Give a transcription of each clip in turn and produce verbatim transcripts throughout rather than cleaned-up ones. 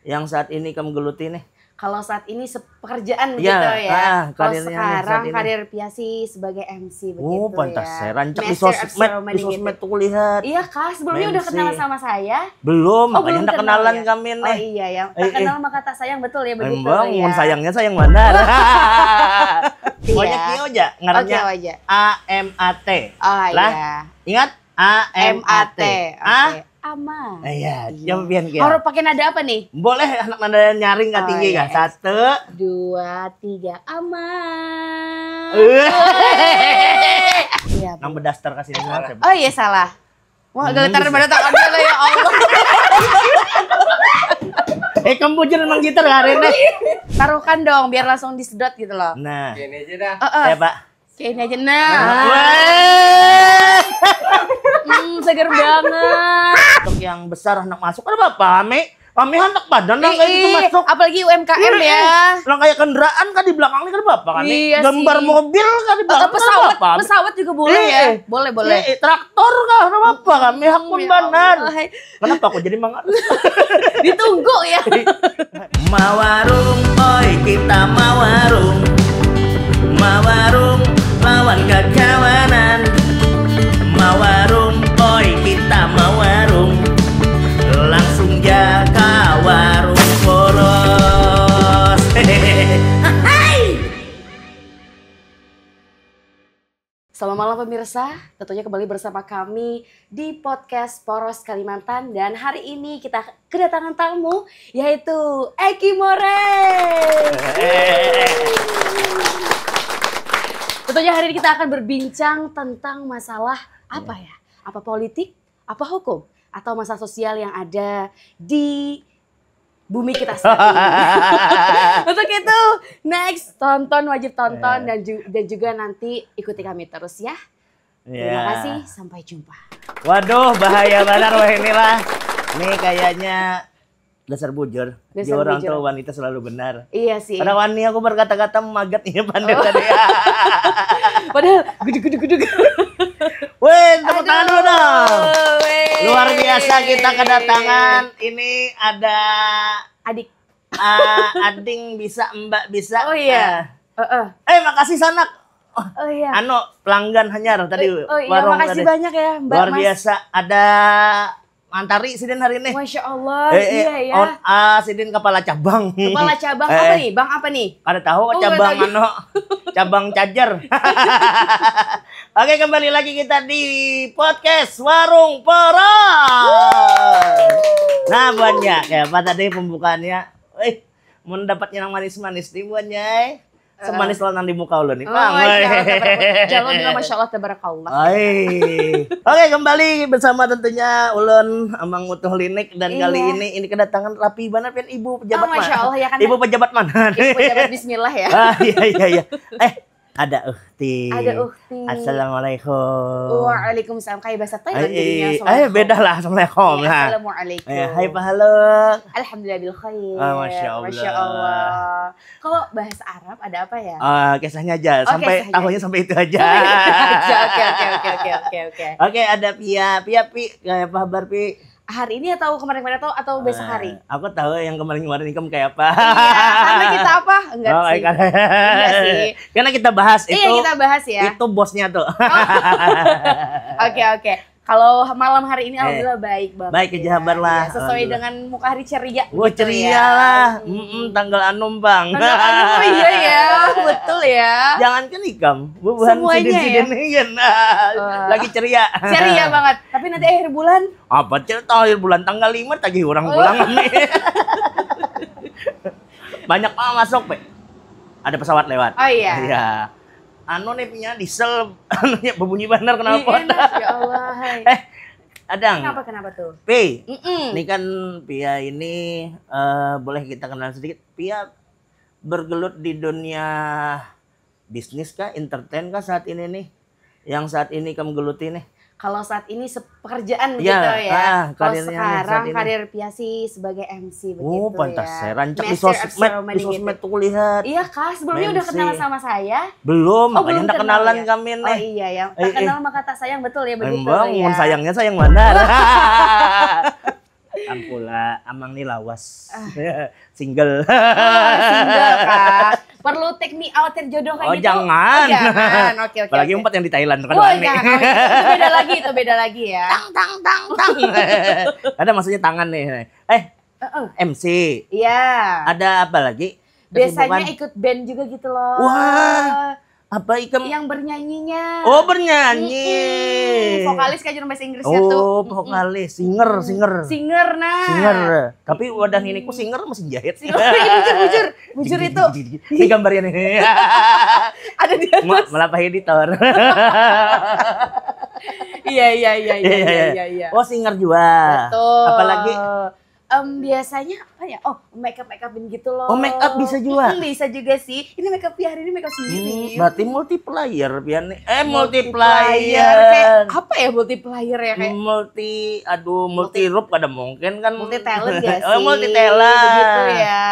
Yang saat ini kamu geluti nih? Kalau saat ini pekerjaan begitu ya. Ah, kalau sekarang karir Pia sih sebagai M C begitu ya. Oh, pantas ya. Rancak di sosmed, di sosmed tuh kulihat. Iya kah, sebelumnya udah kenal sama saya? Belum, oh, makanya udah kenalan kami nih. Oh iya ya, tak kenal maka tak sayang, betul ya begitu ya. Emang, sayangnya sayang benar. Pokoknya Kio aja, ngarannya A M A T. Oh iya. Ingat? A M A T. A M A T. Oke. Aman. Iya, iya. Coba pian, Kio. Harus pakai nada apa nih? Boleh anak nada nyaring ka tinggi kah? Satu. Dua, tiga. Aman. Iya. Nang bedaster kasih. Oh iya, salah. Wah, geletar pada tangan dia lah, ya Allah. Eh, kamu bujur emang gitar hari ini. Taruhkan dong biar langsung disedot gitu loh. Nah. Ini aja dah. Heeh. Ya, Pak. Kayak ini aja nah. Hmm, seger banget. Untuk yang besar anak masuk, ada apa-apa, Kami? Kami handak badan nang kayak gitu masuk. Apalagi U M K M ya. Nang kayak kendaraan kan di belakang ini, ada apa-apa, Kami? Iya. Gambar mobil kan di belakang, pesawat, pesawat juga boleh ya. Boleh, boleh. Traktor kah, ada apa-apa, Kami? Hakun banar. Kenapa aku jadi mangat? Ditunggu ya. Mawarung, oi, kita mawarung. Mawarung lawan kakawanan. Mawarung, oi, kita mawarung. Langsung ja ka warung poros. Hai. Selamat malam pemirsa, tentunya kembali bersama kami di podcast Poros Kalimantan dan hari ini kita kedatangan tamu yaitu Eki Moreng. Tentunya hari ini kita akan berbincang tentang masalah apa ya? Apa politik, apa hukum, atau masalah sosial yang ada di bumi kita saat ini. Untuk itu, next tonton, wajib tonton dan, ju dan juga nanti ikuti kami terus ya. Terima kasih, sampai jumpa. Waduh, bahaya banar wah inilah. Nih kayaknya dasar bujur. Dasar orang tuh wanita selalu benar. Iya sih. Pada wani aku berkata-kata magat iya pandai tadi. Padahal guduk guduk guduk. Weh, tepuk tangan dulu dong. Luar biasa kita kedatangan. Ini ada adik. Uh, ading bisa, mbak bisa. Oh iya. Uh. Uh -uh. Eh, makasih sanak. Oh, oh iya. Anu, pelanggan hanyar tadi. Oh, oh iya, warung makasih tadi. Banyak ya, Mbak. Luar biasa, ada Mantari sidin hari ini. Masya Allah, eh, iya ya. On, uh, sidin kepala cabang. Kepala cabang eh, apa nih? Bang apa nih? Kada tahu oh, cabang anu, cabang cajar. Oke, kembali lagi kita di podcast Warung Poros. Nah, buannya kayak apa tadi pembukaannya? Eh, mau dapatnya yang manis-manis nih buannya. Eh. Semanis lah nang di muka ulun nih. Oh, Bang. Masya Allah, tabarakallah. Jalon bilang Masya Allah, tabarakallah. Oke, kembali bersama tentunya ulun Amang Utuh Linik dan iya. Kali ini ini kedatangan rapi banget kan ibu pejabat oh, Masya Allah, ya kan? Ibu pejabat mana? Ibu pejabat bismillah ya. Ah, iya, iya, iya. Eh, ada Uhti. Ada Uhti. Assalamualaikum. Waalaikumsalam. Kayak bahasa Thailand jadinya. Eh, beda lah. Assalamualaikum. Iya, assalamualaikum. Eh, hai, Pak Haluk. Alhamdulillah bil khair. Oh, Masya Allah. Masya Allah. Kalau bahasa Arab ada apa ya? Uh, kisahnya aja. Oh, sampai kisahnya. Tahunnya sampai itu aja. Oke, oke, oke, oke, oke, oke. Oke, ada Pia. Pia, Pi, kayak apa kabar, Pi? Hari ini atau kemarin-kemarin atau, atau besok hari? Uh, aku tahu yang kemarin-kemarin ikam kayak apa. Iya, karena kita apa? Enggak oh, sih. Enggak sih. Karena kita bahas iya, itu. Kita bahas ya. Itu bosnya tuh. Oke, oke. Kalau malam hari ini eh, alhamdulillah baik banget. Baik aja kabar lah. Ya, sesuai dengan muka hari ceria. Wah, gitu ceria ya. Lah. Mm -mm, tanggal enam, Bang. Tanggal enam, oh iya ya, betul ya. Jangankan ikam, bubuhan sidin-sidin ya? Iya, nah, uh, lagi ceria. Ceria banget. Tapi nanti akhir bulan. Apa cerita akhir bulan tanggal lima tagih orang oh. Pulang nih. Banyak banget masuk, Pe. Ada pesawat lewat. Oh iya. Iya. Anu nih punya diesel anunya berbunyi benar kenapa? Iya, ya Allah. Hai. Eh, Adang. Kenapa kenapa tuh? Pi, mm -mm. Ini kan Pia ini uh, boleh kita kenal sedikit. Pia bergelut di dunia bisnis kah, entertain kah saat ini nih? Yang saat ini kamu geluti nih? Kalau saat ini pekerjaan ya, gitu ya. Ah, kalau sekarang karir Pia sih sebagai M C oh, begitu pantas ya. Saya rancak di sosmed, di sosmed tuh kulihat. Iya kah, sebelumnya udah kenal sama saya? Belum, oh, makanya belum kenalan ya? Kami nih. Oh iya ya, tak eh, kenal eh. Maka tak sayang betul ya begitu. Emang, ya? Sayangnya sayang benar. Ampula, amang ni lawas. Single. Oh, single kah? Perlu take me out, cari jodoh kayak Oh, gitu? Jangan. Oh, jangan. Oke, oke. Apalagi Oke. Empat yang di Thailand tuh kan Wah, aneh. Jangan. Itu beda lagi, itu beda lagi ya. Tang tang tang tang. Ada maksudnya tangan nih. Eh, Heeh. M C. Iya. Ada apa lagi? Biasanya Kesibukan. Ikut band juga gitu loh. Wah. Apa ikam? Yang bernyanyinya. Oh, bernyanyi. Mm-mm. Vokalis kayak bahasa Inggrisnya tuh. Oh, Mm-mm. Vokalis, singer, singer. Singer, nah. Singer. Tapi wadah niniku singer mesin jahit. Singer, iya, bujur, bujur. Bujur itu. Ini gambarnya nih. Ada di atas. Melampah editor. Iya, iya, iya, iya, iya, iya. Oh, singer juga. Betul. Apalagi? Em, biasanya apa ya? Oh, make up make upin gitu loh. Oh, make up bisa juga? Mm-mm, bisa juga sih. Ini make up ya, hari ini make up sendiri. Hmm, berarti multiplier pian nih. Eh, Multiplier. Kayak multiplier. Apa ya multiplier ya, kayak Multi, aduh, multi rup kada mungkin kan. Multi talent gak sih? Oh, multi talent. Begitu ya.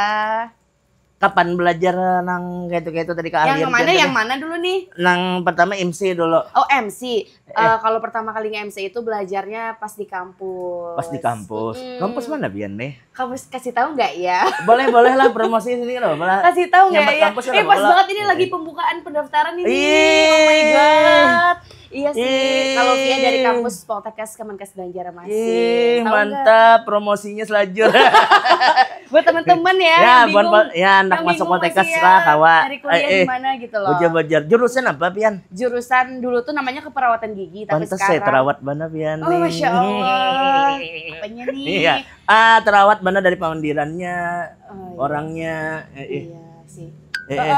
Kapan belajar nang kayak itu tadi Kak Yang Aryan mana? tadi? Yang mana dulu nih? Nang pertama M C dulu. Oh, M C. Eh, kalau pertama kali nge-M C itu belajarnya pas di kampus. Pas di kampus. Mm-mm. Kampus mana pian nih? Kampus kasih tahu nggak ya? Boleh, boleh lah promosi sini loh. Boleh. Kasih tahu nggak Nyambat ya? kampus Eh, lah, pas boleh. Banget ini lagi pembukaan pendaftaran ini. Ih. Oh my god. Iya sih. Ih. Kalau Via dari kampus Poltekkes Kemenkes Banjarmasin. Ih, Tahu nggak? Mantap promosinya selajur. Buat teman-teman ya, Ya, yang buat bingung, pol- ya, anak yang masuk bingung Poltekkes masih ya, lah, kawa. Cari kuliah Eh, di eh. Mana gitu loh. Bujur-bujur. Jurusan apa pian? Jurusan dulu tuh namanya keperawatan gigi, tapi Pantes sekarang saya terawat mana pian Oh, nih. Masya Allah. Apanya nih? Iya. Ah, terawat mana dari pamandirannya, Oh, iya. Orangnya. Eh, eh. Iya sih. Eh, eh.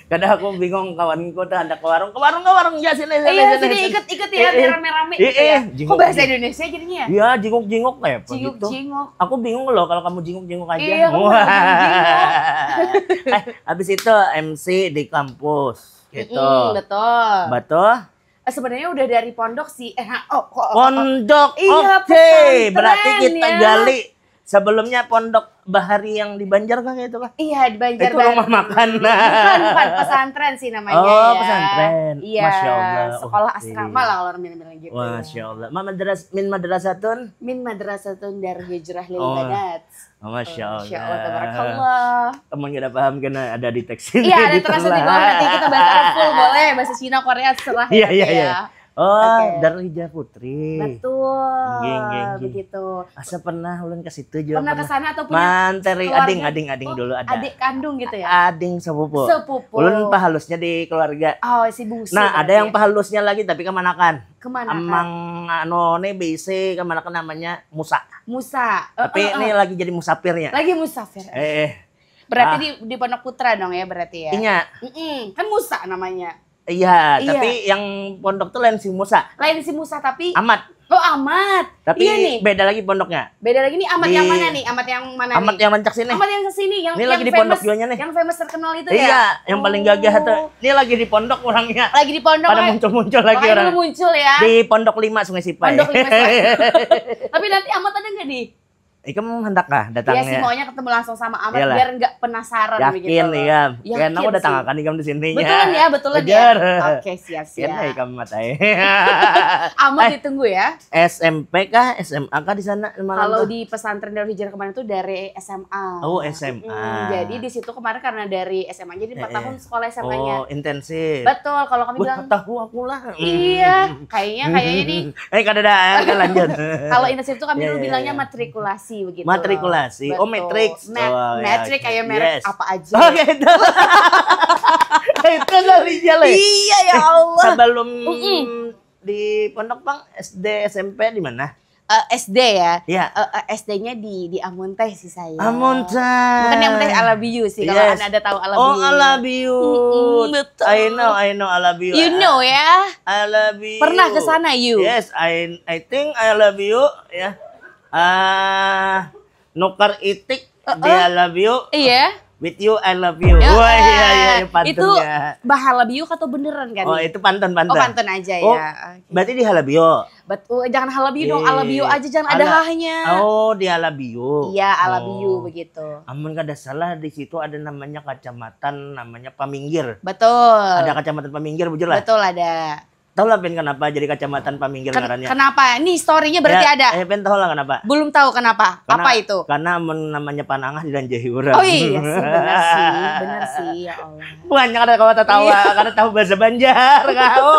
Kadang aku bingung kawanku tuh hendak ke warung, ke warung, ke warung ya sini sini Iya, sini. sini ikut-ikut ya, Eh, eh. biar rame-rame Eh, gitu ya. eh, Kok jenguk, bahasa jenguk. Indonesia jadinya ya? Iya, jenguk-jenguk kayak apa gitu. Jenguk-jenguk. Aku bingung loh kalau kamu jenguk-jenguk aja. Iya, kamu Wah. jenguk-jenguk. Eh, habis itu M C di kampus gitu. Mm-mm, betul. Betul? Eh, sebenarnya udah dari pondok sih. Eh, ha- oh, kok oh, oh. Pondok. Iya, Oke, pesantren berarti kita ya. Gali. Sebelumnya pondok bahari yang di Banjar kah itu kah? Iya, di Banjar. Itu rumah makan. Bukan, bukan, pesantren sih namanya Oh, ya. Pesantren. Iya, Masya Allah. Sekolah Oke. Asrama lah kalau orang bilang gitu. Masya Allah. Ma madrasah, min madrasatun. Min madrasatun dar hijrah lil Oh. banat. Oh, Masya Allah. Masya Allah, tabarakallah. Teman gak ada paham kena ada di teks ini. Iya, ada Gitu terasa lah. di bawah, nanti kita bahas full boleh, bahasa Cina, Korea, serah Iya, ya. iya, iya. Oh, Oke. Darul Hijrah Putri. Betul. Nggih, nggih, nggih. Begitu. Asa pernah ulun ke situ juga Pernah ke sana atau punya Manteri keluarga? Ading, Ading, Ading Oh, dulu ada. Adik kandung gitu ya? Ading sepupu. Sepupu. Ulun pahalusnya di keluarga. Oh, si bungsu. Nah, ada berarti yang ya? Pahalusnya lagi tapi kemanakan. Kemanakan? Amang anu ni bisi kemanakan namanya Musa. Musa. Tapi Eh, eh, ini eh. lagi jadi musafirnya. Lagi musafir. Eh, eh. Berarti Ah. di, di Pondok Putra dong ya berarti ya? Inya. Mm-mm. Kan Musa namanya. Iya, Iya. Tapi yang pondok tuh lain si Musa. Lain si Musa tapi Amat. Oh, Amat. Tapi Iya nih. Beda lagi pondoknya. Beda lagi nih, Amat Di- yang mana nih? Amat yang mana Amat nih? Yang mancak sini. Amat yang sini, yang Ini yang lagi di pondok famous, juanya nih. Yang famous terkenal itu Iya, ya? Yang paling gagah tuh. Ini lagi di pondok orangnya. Lagi di pondok. Pada eh. muncul-muncul lagi Makanya orang. Dulu muncul ya. Di Pondok Lima Sungai Sipai. Pondok Lima Sungai. Tapi nanti Amat ada nggak nih? Ikam hendak kah Ya datangnya? Sih, maunya ketemu langsung sama Amat Iyalah. Biar nggak penasaran Yakin begitu loh. Iya. Yakin Karena udah sih. Tanggakan ikam di sini. Betulan ya, betulan ya. Bejar. Oke, siap Siap siap. Ikam matai. Amat Eh. Ditunggu ya. S M P kah, S M A kah di sana? Malam Kalau tuh? Di pesantren Darul Hijrah kemarin tuh dari S M A. Oh, S M A. Mm, jadi di situ kemarin karena dari S M A jadi empat Eh, eh. Tahun sekolah S M A-nya. Oh, intensif. Betul, kalau kami Wah, bilang tahu aku lah. Iya, kayaknya kayaknya ini Eh, kada ada, eh, lanjut. Kalau intensif itu kami Iya, dulu iya, bilangnya iya. Matrikulasi begitu. Matrikulasi. Loh. Oh, matrix. Mat- Oh, ya, matrix oke. Kayak merek Yes. Apa aja. Oh, gitu. Itu dari jalan. Iya ya Allah. Sebelum Mm-mm. Di pondok Pang S D S M P di mana? Eh, S D ya. Iya. Eh, eh, S D-nya di di Amuntai sih saya. Amuntai. Bukan yang Amuntai Alabiu sih. Kalau Yes. Anda ada tahu Alabiu. Oh, Alabiu. Mm-mm, betul. I know, I know Alabiu. You know ya. Alabiu. Pernah ke sana you? Yes, I I think Alabiu ya. Ah, nukar itik di Uh-uh. Alabiu. Iya. With you I love you. Ya, Wah, iya iya iya, pantun itu ya. Bahalabiu atau beneran kan? Oh, Nih? Itu pantun pantun. Oh, pantun aja Oh, ya. Oke. Berarti di Halabiu. Betul, jangan Halabiu dong, Iya, Alabiu iya. aja jangan ada Ala- hahnya. Oh, di Alabiu. Iya, Alabiu Oh. Begitu. Amun kada salah di situ ada namanya kecamatan namanya Paminggir. Betul. Ada kecamatan Paminggir bujur lah. Betul ada. Tahu lah Pin kenapa jadi kacamatan paminggir Ken- ngarannya? Kenapa? Ini story-nya berarti Ya, ada. Eh, Pin tahu lah kenapa? Belum tahu kenapa. Karena, Apa itu? Karena amun namanya panangah dilanjahi urang. Oh iya sih, benar sih, benar sih, ya Allah. Bukannya kada kawa tatawa, Iya. Kada tahu bahasa Banjar kau.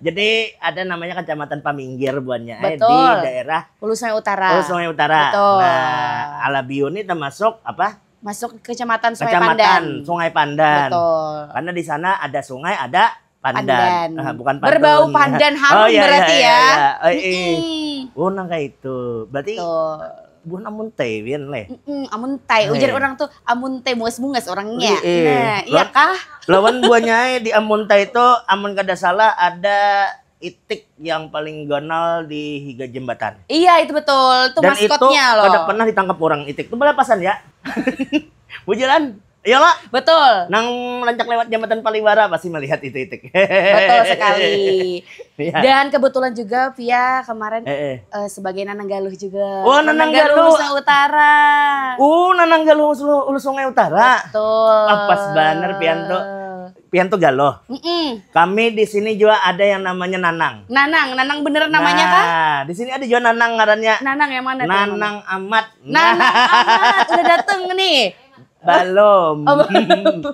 Jadi ada namanya kacamatan paminggir buannya eh, di Betul. daerah Hulu Sungai Utara. Hulu Sungai Utara. Betul. Nah, Alabio ini termasuk apa? Masuk kecamatan Sungai Kecamatan Pandan. Sungai Pandan. Betul. Karena di sana ada sungai, ada pandan. Pandan. Ah, bukan Berbau pantun. pandan harum Oh, iya, berarti iya, ya. iya. Eh, eh. Mm-mm. Oh, nang kayak itu. Berarti Betul. buah namun teh Win leh. Mm-mm, amun tai. Ujar Eh. Orang tuh amun tai bungas-bungas orangnya. Eh, eh. Nah, iya Lo- kah? Lawan buahnya eh, di amun teh itu, amun kada salah ada itik yang paling ganal di higa jembatan. Iya, itu betul. Itu Dan itu maskotnya loh. Kada pernah ditangkap orang itik. Itu balapasan ya. Bujuran. Iyalah. Betul. Nang rancak lewat jembatan Paliwara pasti melihat itu itik. Betul sekali. Iya. Dan kebetulan juga Pia kemarin Eh, eh. eh, sebagai Nanang Galuh juga. Oh, Nanang Galuh. Nusa Utara. Oh, Nanang Galuh Hulu, Hulu Sungai Utara. Betul. Ah, pas banar pian tuh. Pian tuh galuh. Mm-mm. Kami di sini juga ada yang namanya Nanang. Nanang, Nanang bener namanya kah? Nah, di sini ada juga Nanang ngarannya. Nanang yang mana tuh? Yang mana? Nanang Amat. Nanang Amat udah dateng nih. Belum. Oh, belum.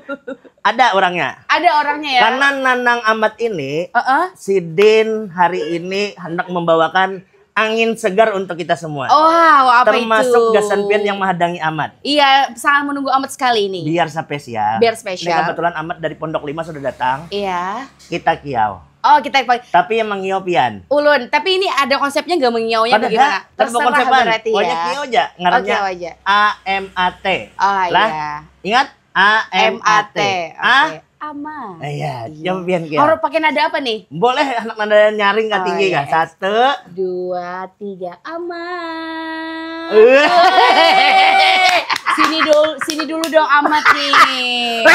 Ada orangnya. Ada orangnya ya. Karena Nanang Amat ini, Heeh. Sidin hari ini hendak membawakan angin segar untuk kita semua. Oh, wow, apa Termasuk itu? Gasan Pian yang menghadangi Amat. Iya, sangat menunggu Amat sekali ini. Biar spesial. Biar Ini spesial. Kebetulan Amat dari Pondok Lima sudah datang. Iya. Kita kiau. Oh, kita pakai Tapi yang mengiau Pian. Ulun. Tapi ini ada konsepnya gak mengiaunya Kada bagaimana? ada, tanpa Terserah konsepan. berarti Pokoknya ya. Kiau aja. Oke Ngarannya aja. A M A T. Oh Lah, iya. Ingat A M A T. M A T. Ah? Oke. Aman. Iya, Iya. jawab Pian Kiau. Harus pakai nada apa nih? Boleh anak nada nyaring kah Oh, tinggi iya. Kah? Satu. Dua, tiga, aman. Eh. Weh. Sini dulu, sini dulu dong Amat nih.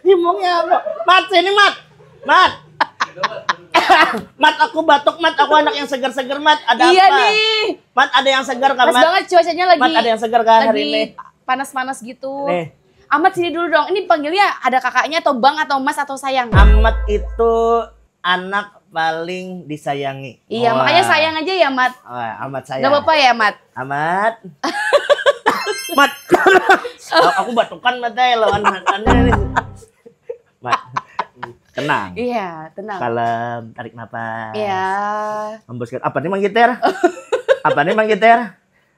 Ngomongnya apa? Mat, sini Mat. Mat. Mat, aku batuk Mat, aku anak yang segar-segar Mat. Ada Iya apa? Nih. Mat, ada yang segar kah Pas Mat? Banget cuacanya lagi. Mat, ada yang segar kah hari ini? Lagi panas-panas gitu. Nih. Amat, sini dulu dong. Ini panggilnya ada kakaknya atau bang atau mas atau sayang? Amat itu anak paling disayangi. Iya, Wah. Makanya sayang aja ya, Mat. Wah, Amat sayang. Gak apa-apa ya, Mat. Amat. Mat. Aku batukan Mat eh, lawan makannya nih. Mat. Tenang. Iya, tenang. Kalem, tarik napas. Iya. Hembuskan. Apa nih manggitir? Apa nih manggitir?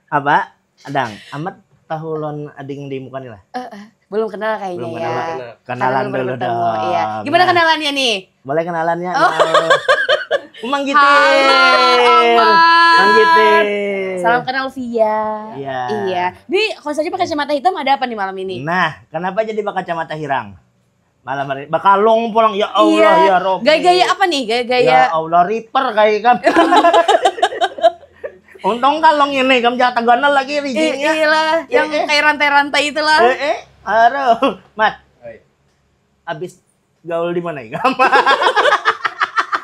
Apa? Adang, Amat tahu lawan ading di muka nih lah. Eh, eh, belum kenal kayaknya Belum ya. kenal. Karena Kenalan belum pernah dulu bertemu, dong. Iya. Gimana Nah. Kenalannya nih? Boleh kenalannya? Oh. Mau. Mang Gitir. Halo, Amat. Mang Gitir. Salam kenal Via. Iya. Iya. Di kalau saja pakai kacamata hitam ada apa nih malam ini? Nah, kenapa jadi berkacamata hirang? Malam hari ini. Bakalong pulang. Ya Allah, Iya. ya Rabbi. Gaya-gaya apa nih? Gaya-gaya. Ya Allah, Reaper kayak kan. Untung kalong ini, kamu jangan teganal lagi Eh, rijinya. Iyalah, Iya, yang eh. Kayak rantai-rantai itulah. Eh, eh, aduh, Mat. Oi. Habis gaul di mana ya?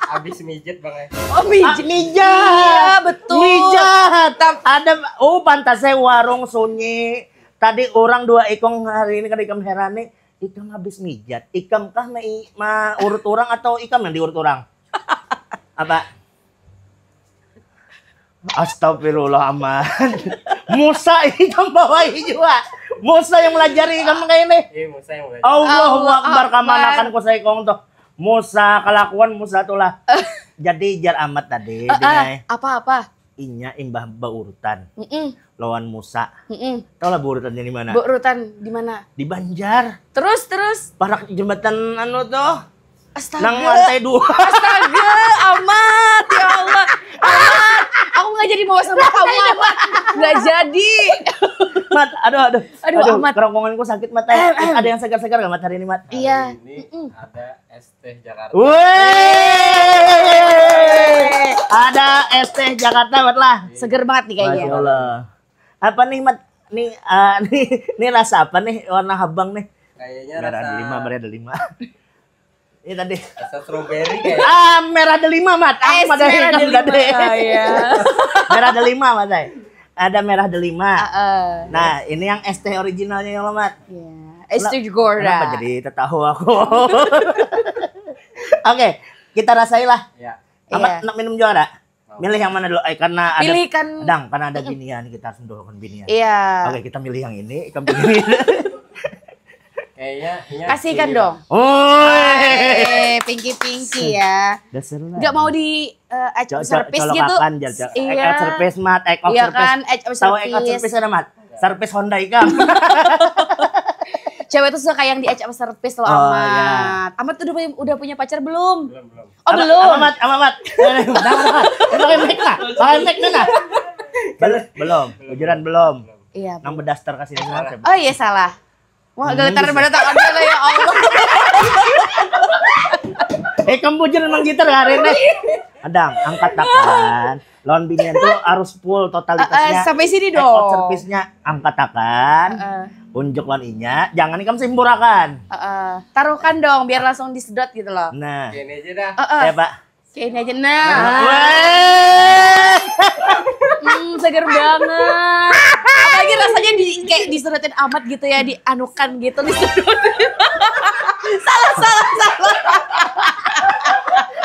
Abis mijet bang eh. Oh, Ah, mijit. Mijat. Iya, betul. Mijat. Ada, oh, pantasnya warung sunyi. Tadi orang dua ikong, hari ini kada ikam herani. Ikam habis mijat. Ikam kah ma, ma urut orang atau ikam yang diurut orang? Apa? Astagfirullah Amat. Musa ikam bawahi juga. Musa yang melajari ikam kayak ini. Iya, Musa yang mulai. Allahu Allahu Akbar, Akbar. Kamanakan ku saikong tuh. Musa, kelakuan Musa tuh lah. Jadi jar Amat tadi, Eh, dia eh, apa-apa? Inya imbah baurutan Mm-mm, lawan Musa. mm-mm. Tahu lah baurutannya di mana? Baurutan di mana? Di Banjar. Terus, terus. Parak jembatan anu tuh. Astaga. Nang lantai dua. Astaga, Amat, ya Allah. Amat, aku nggak jadi bawa sama kamu, Amat. Nggak jadi. Mat, aduh, aduh. Aduh, Amat. Kerongkonganku sakit, Mat. Eh, ada yang segar-segar gak, Mat, hari ini, Mat? Iya. Hari ini Mm-mm. Ada es teh Jakarta. Wih! Ada es teh Jakarta, Mat, lah. Seger banget nih kayaknya. Masya Allah. Apa nih, Mat? Nih, ah, nih, nih rasa apa nih warna habang nih? Kayaknya Merah rasa delima, merah delima. Ini tadi. Rasa strawberry kayak. Ah, merah delima, Mat. Aku Es madahi merah ikam delima. tadi. Ah, iya. Merah delima, Mat, ay. Ada merah delima. Heeh. Nah, ini yang es teh originalnya ya, Mat. Iya. Istri Jogora. Kenapa jadi tertawa aku? Oke, kita rasai lah. Ya. Amat, iya, nak minum juga ada? Milih yang mana dulu? Eh, karena ada, pilih kan. Dang, karena ada binian, kita harus mendahulukan binian. Iya. Oke, kita milih yang ini, ikam pilih ini. Kayaknya kasihkan dong. Oh, eh, pinky-pinky ya. Dasar lah. Nggak mau di, eh, act of service gitu. Iya. Act of service, Mat, act of service. Iya kan, act of service. Tahu act of service ada, Mat? Service Honda ikam. Cewek tuh suka yang di act of service loh, Amat. Amat tuh udah punya, udah punya pacar belum? Belum, belum. Oh, belum. Amat, Amat, Amat. Pakai mic lah. Pakai mic lah. Belum. Bujuran belum. Iya. Nang bedaster kasih. Oh iya, salah. Wah, geletar pada tangannya lah, ya Allah. Eh, kamu bujur nang gitar hari ini. Adang, angkat tangan. Lawan binian tuh harus full totalitasnya. Eh, eh, sampai sini dong. Act out service-nya angkat tangan. Heeh. Unjuk lawan inya, jangan ikam simburakan. Heeh. Taruhkan dong biar langsung disedot gitu loh. Nah. Gini aja dah. Heeh. Ya, Pak. Kayak ini aja nah. Wah. Hmm, seger banget. Apalagi rasanya di kayak disedotin Amat gitu ya, dianukan gitu, disedotin. Salah, salah, salah.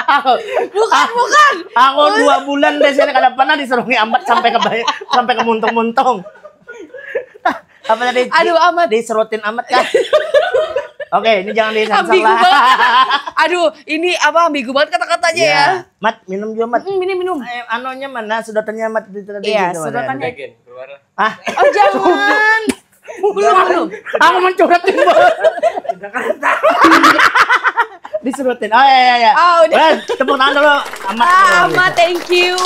Aku, bukan, bukan. Aku dua bulan di sini kada pernah diserungi Amat sampai ke bay-, sampai ke muntung-muntung. Apa tadi? Aduh, Amat. Diserotin Amat kah? Oke, ini jangan disensor lah. Ambigu banget. Aduh, ini apa, ambigu banget kata-katanya ya. Mat, minum juga, Mat. Mm, minum, minum. Eh, anunya mana? Sedotannya, Mat, di tadi. Iya, gitu, sedotannya. Bagian keluar. Ah. Oh, jangan. Belum, belum. Aku mencurhat timbul. Disurutin. Oh, iya, iya, iya. Oh, udah. Eh, tepuk tangan dulu. Amat. Ah, Amat, thank you.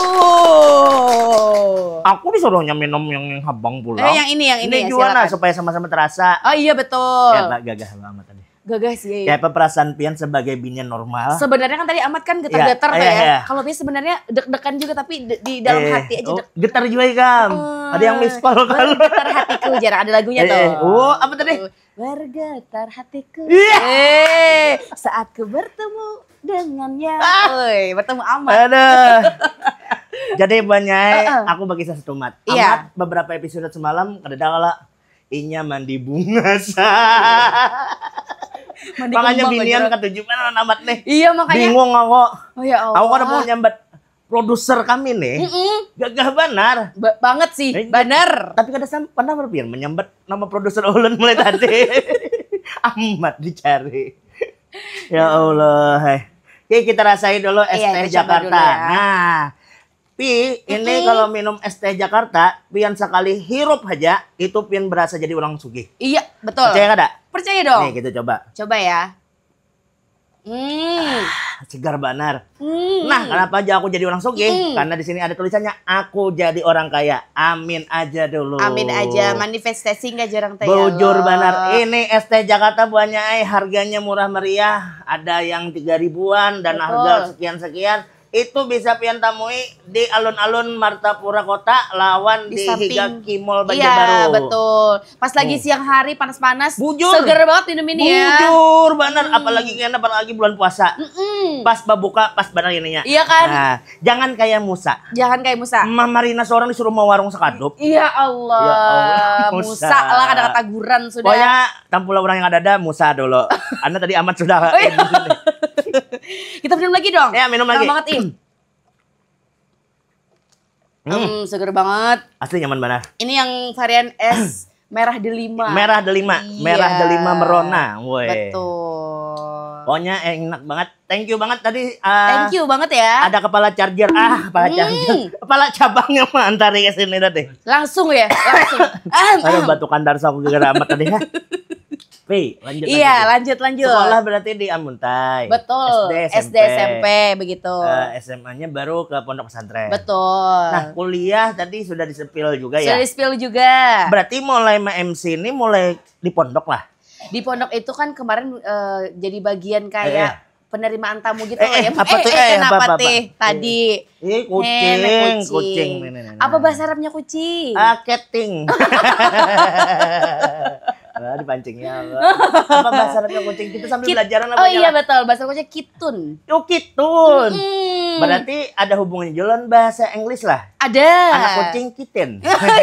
Aku disuruhnya minum yang, yang habang pula. Eh, yang ini, yang ini, ini juga, silakan. Nah, supaya sama-sama terasa. Oh iya, betul. Ya, Pak, gagah banget tadi. Gagah sih. Ya, apa perasaan pian sebagai binian normal? Sebenarnya kan tadi Amat kan getar-getar, iya, ya. Iya. Kalau pian sebenarnya deg-degan juga, tapi de-, di dalam hati aja. Oh, deg-, getar juga, ikam. Ada yang miss call kan? Bergetar hatiku, jarang ada lagunya tuh. Eh, oh, apa tadi? Bergetar hatiku. Iya. Eh, saat ku bertemu dengannya. Ah. Woi, bertemu Amat. Ada. Jadi, Banyai, aku bagi sesuatu, Mat. Iya. Amat beberapa episode semalam kada ada kala inya mandi bungas. Mandi kembang. Makanya binian katuju banar Amat nih. Iya, makanya. Bingung aku. Oh, ya Allah. Aku kada mau nyambat produser kami nih. Mm-mm. Gagah banar. Ba-, banget sih, eh, banar. Tapi kada sam-, pernah berpikir menyambat nama produser ulun mulai tadi. Amat dicari. Ya Allah, hai. Oke, kita rasai dulu es teh Jakarta. Iya, kita coba dulu ya. Nah, Pi, ini kalau minum es teh Jakarta, pian sekali hirup aja, itu pian berasa jadi orang sugih. Iya, betul. Percaya kada? Percaya dong. Nih, kita coba. Coba ya. Hmm. Ah, segar banar. Hmm. Nah, kenapa aja aku jadi orang sugih? Hmm. Karena di sini ada tulisannya, "Aku jadi orang kaya." Amin aja dulu. Amin aja, manifesting aja orang teh. Bujur banar. Ini es teh Jakarta buahnya, ai, harganya murah meriah. Ada yang tiga ribuan dan harga sekian-sekian. Itu bisa pian tamui di alun-alun Martapura Kota lawan di higa Kimol Banjarbaru. Iya, betul. Pas lagi siang hari panas-panas, seger banget minum ini ya. Bujur banar, apalagi kena, apalagi bulan puasa. Mm-mm. Pas babuka, pas banar ininya. Iya kan? Nah, jangan kayak Musa. Jangan kayak Musa. Mamarina seorang disuruh mawarung sakadup. Iya Allah. Ya Allah, Musa. Musa lah, kada kataguran sudah. Pokoknya tampulah orang yang ada-ada, Musa dulu. Anda tadi Amat sudah. Oh, iya. Kita minum lagi dong. Ya, minum lagi. Banget, Im. Hmm. Hmm, seger banget. Asli nyaman banar. Ini yang varian es merah delima. Merah delima. Iya. Merah delima merona. Woi. Betul. Pokoknya enak banget. Thank you banget tadi, ah, thank you banget ya. Ada kepala charger. Ah, kepala charger. Kepala cabangnya mah antari ke sini tadi. Langsung ya, langsung. Aduh, batukan darah aku gara-gara Amat tadi ya. Pi, lanjut, iya, lanjut, lanjut. Sekolah berarti di Amuntai. Betul. S D, S D, S M P. S D, S M P, begitu. Eh, S M A-nya baru ke pondok pesantren. Betul. Nah, kuliah tadi sudah di-spill juga ya? Sudah di-spill juga. Berarti mulai ma-M C ini mulai di pondok lah? Di pondok itu kan kemarin, eh, jadi bagian kayak penerimaan tamu gitu loh ya. Eh, eh, apa tuh? Eh, eh, kenapa tuh? Tadi. Eh, kucing, kucing. Nih, nih, kucing. Apa bahasa Arabnya kucing? Ah, keting. Wah, dipancingnya apa? Apa bahasa Arabnya kucing? Kita sambil belajaran apa? Oh iya, betul. Bahasa Arabnya kitun. Oh, kitun. Mm-mm. Berarti ada hubungannya juga lawan bahasa Inggris lah. Ada. Anak kucing kitten.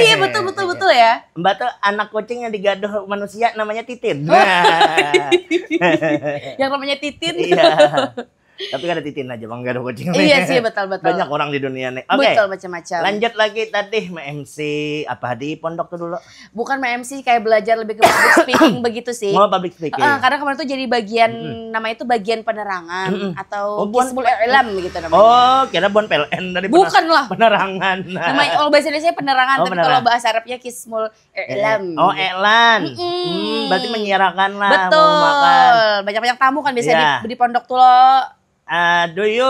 Iya, betul, betul, betul ya. Mbak tuh anak kucing yang digaduh manusia namanya titin. Yang namanya titin. Iya. Tapi kada titin aja bang, gaduh kucing. Iya sih, betul, betul. Banyak orang di dunia nih. Oke. Betul, macam-macam. Lanjut lagi tadi, M C apa di pondok tuh dulu? Bukan M C, kayak belajar lebih ke public speaking begitu sih. Mau public speaking. Heeh, karena kemarin tuh jadi bagian, namanya tuh bagian penerangan atau kismul i'lam gitu namanya. Oh, kira bon P L N tadi. Bukan lah. Penerangan. Namanya, kalau bahasa Indonesia penerangan, Oh, tapi penerangan. Kalau bahasa Arabnya kismul i'lam. Oh, i'lan. Mm-mm. Hmm, berarti menyiarakan lah, Betul. Mau makan. Banyak-banyak tamu kan biasanya Iya. di, di pondok tuh lo. Ah, do you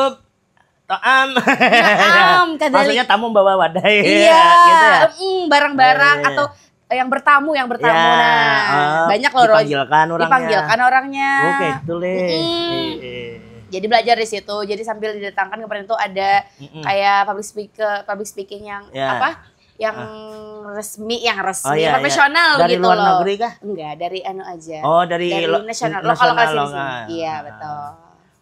to'am? To'am, kadalik. Maksudnya tamu bawa wadai. Iya, Gitu ya? Mm-mm, barang-barang Oh, iya. Atau yang bertamu, yang bertamu. Ya, Nah, oh, banyak loh, Roy. Dipanggilkan orangnya. Dipanggilkan orangnya. Oke, tuh leh. Mm-mm. Iya, iya. Jadi belajar di situ. Jadi sambil didatangkan kemarin tuh ada Mm-mm. kayak public speaker, public speaking yang Ya. apa? Yang resmi, yang resmi, Oh, iya, iya. profesional Dari gitu luar loh. Negeri kah? Enggak, dari anu aja. Oh, dari Dari lo- nasional, nasional lokal lokal sini. lokal. Iya, betul.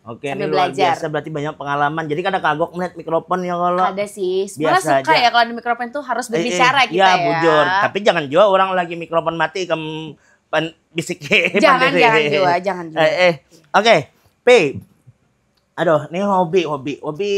Oke, Sambil ini luar belajar. Biasa, berarti banyak pengalaman. Jadi kada kagok melihat mikrofon ya kalau. Ada sih. Biasa Sebenarnya suka aja. Ya kalau ada mikrofon tuh harus Eh, berbicara eh, kita ya. Bujur. Tapi jangan juga orang lagi mikrofon mati kem pan bisik Jangan, jangan juga, jangan juga. Eh, eh. Oke. P. Aduh, ini hobi, hobi. Hobi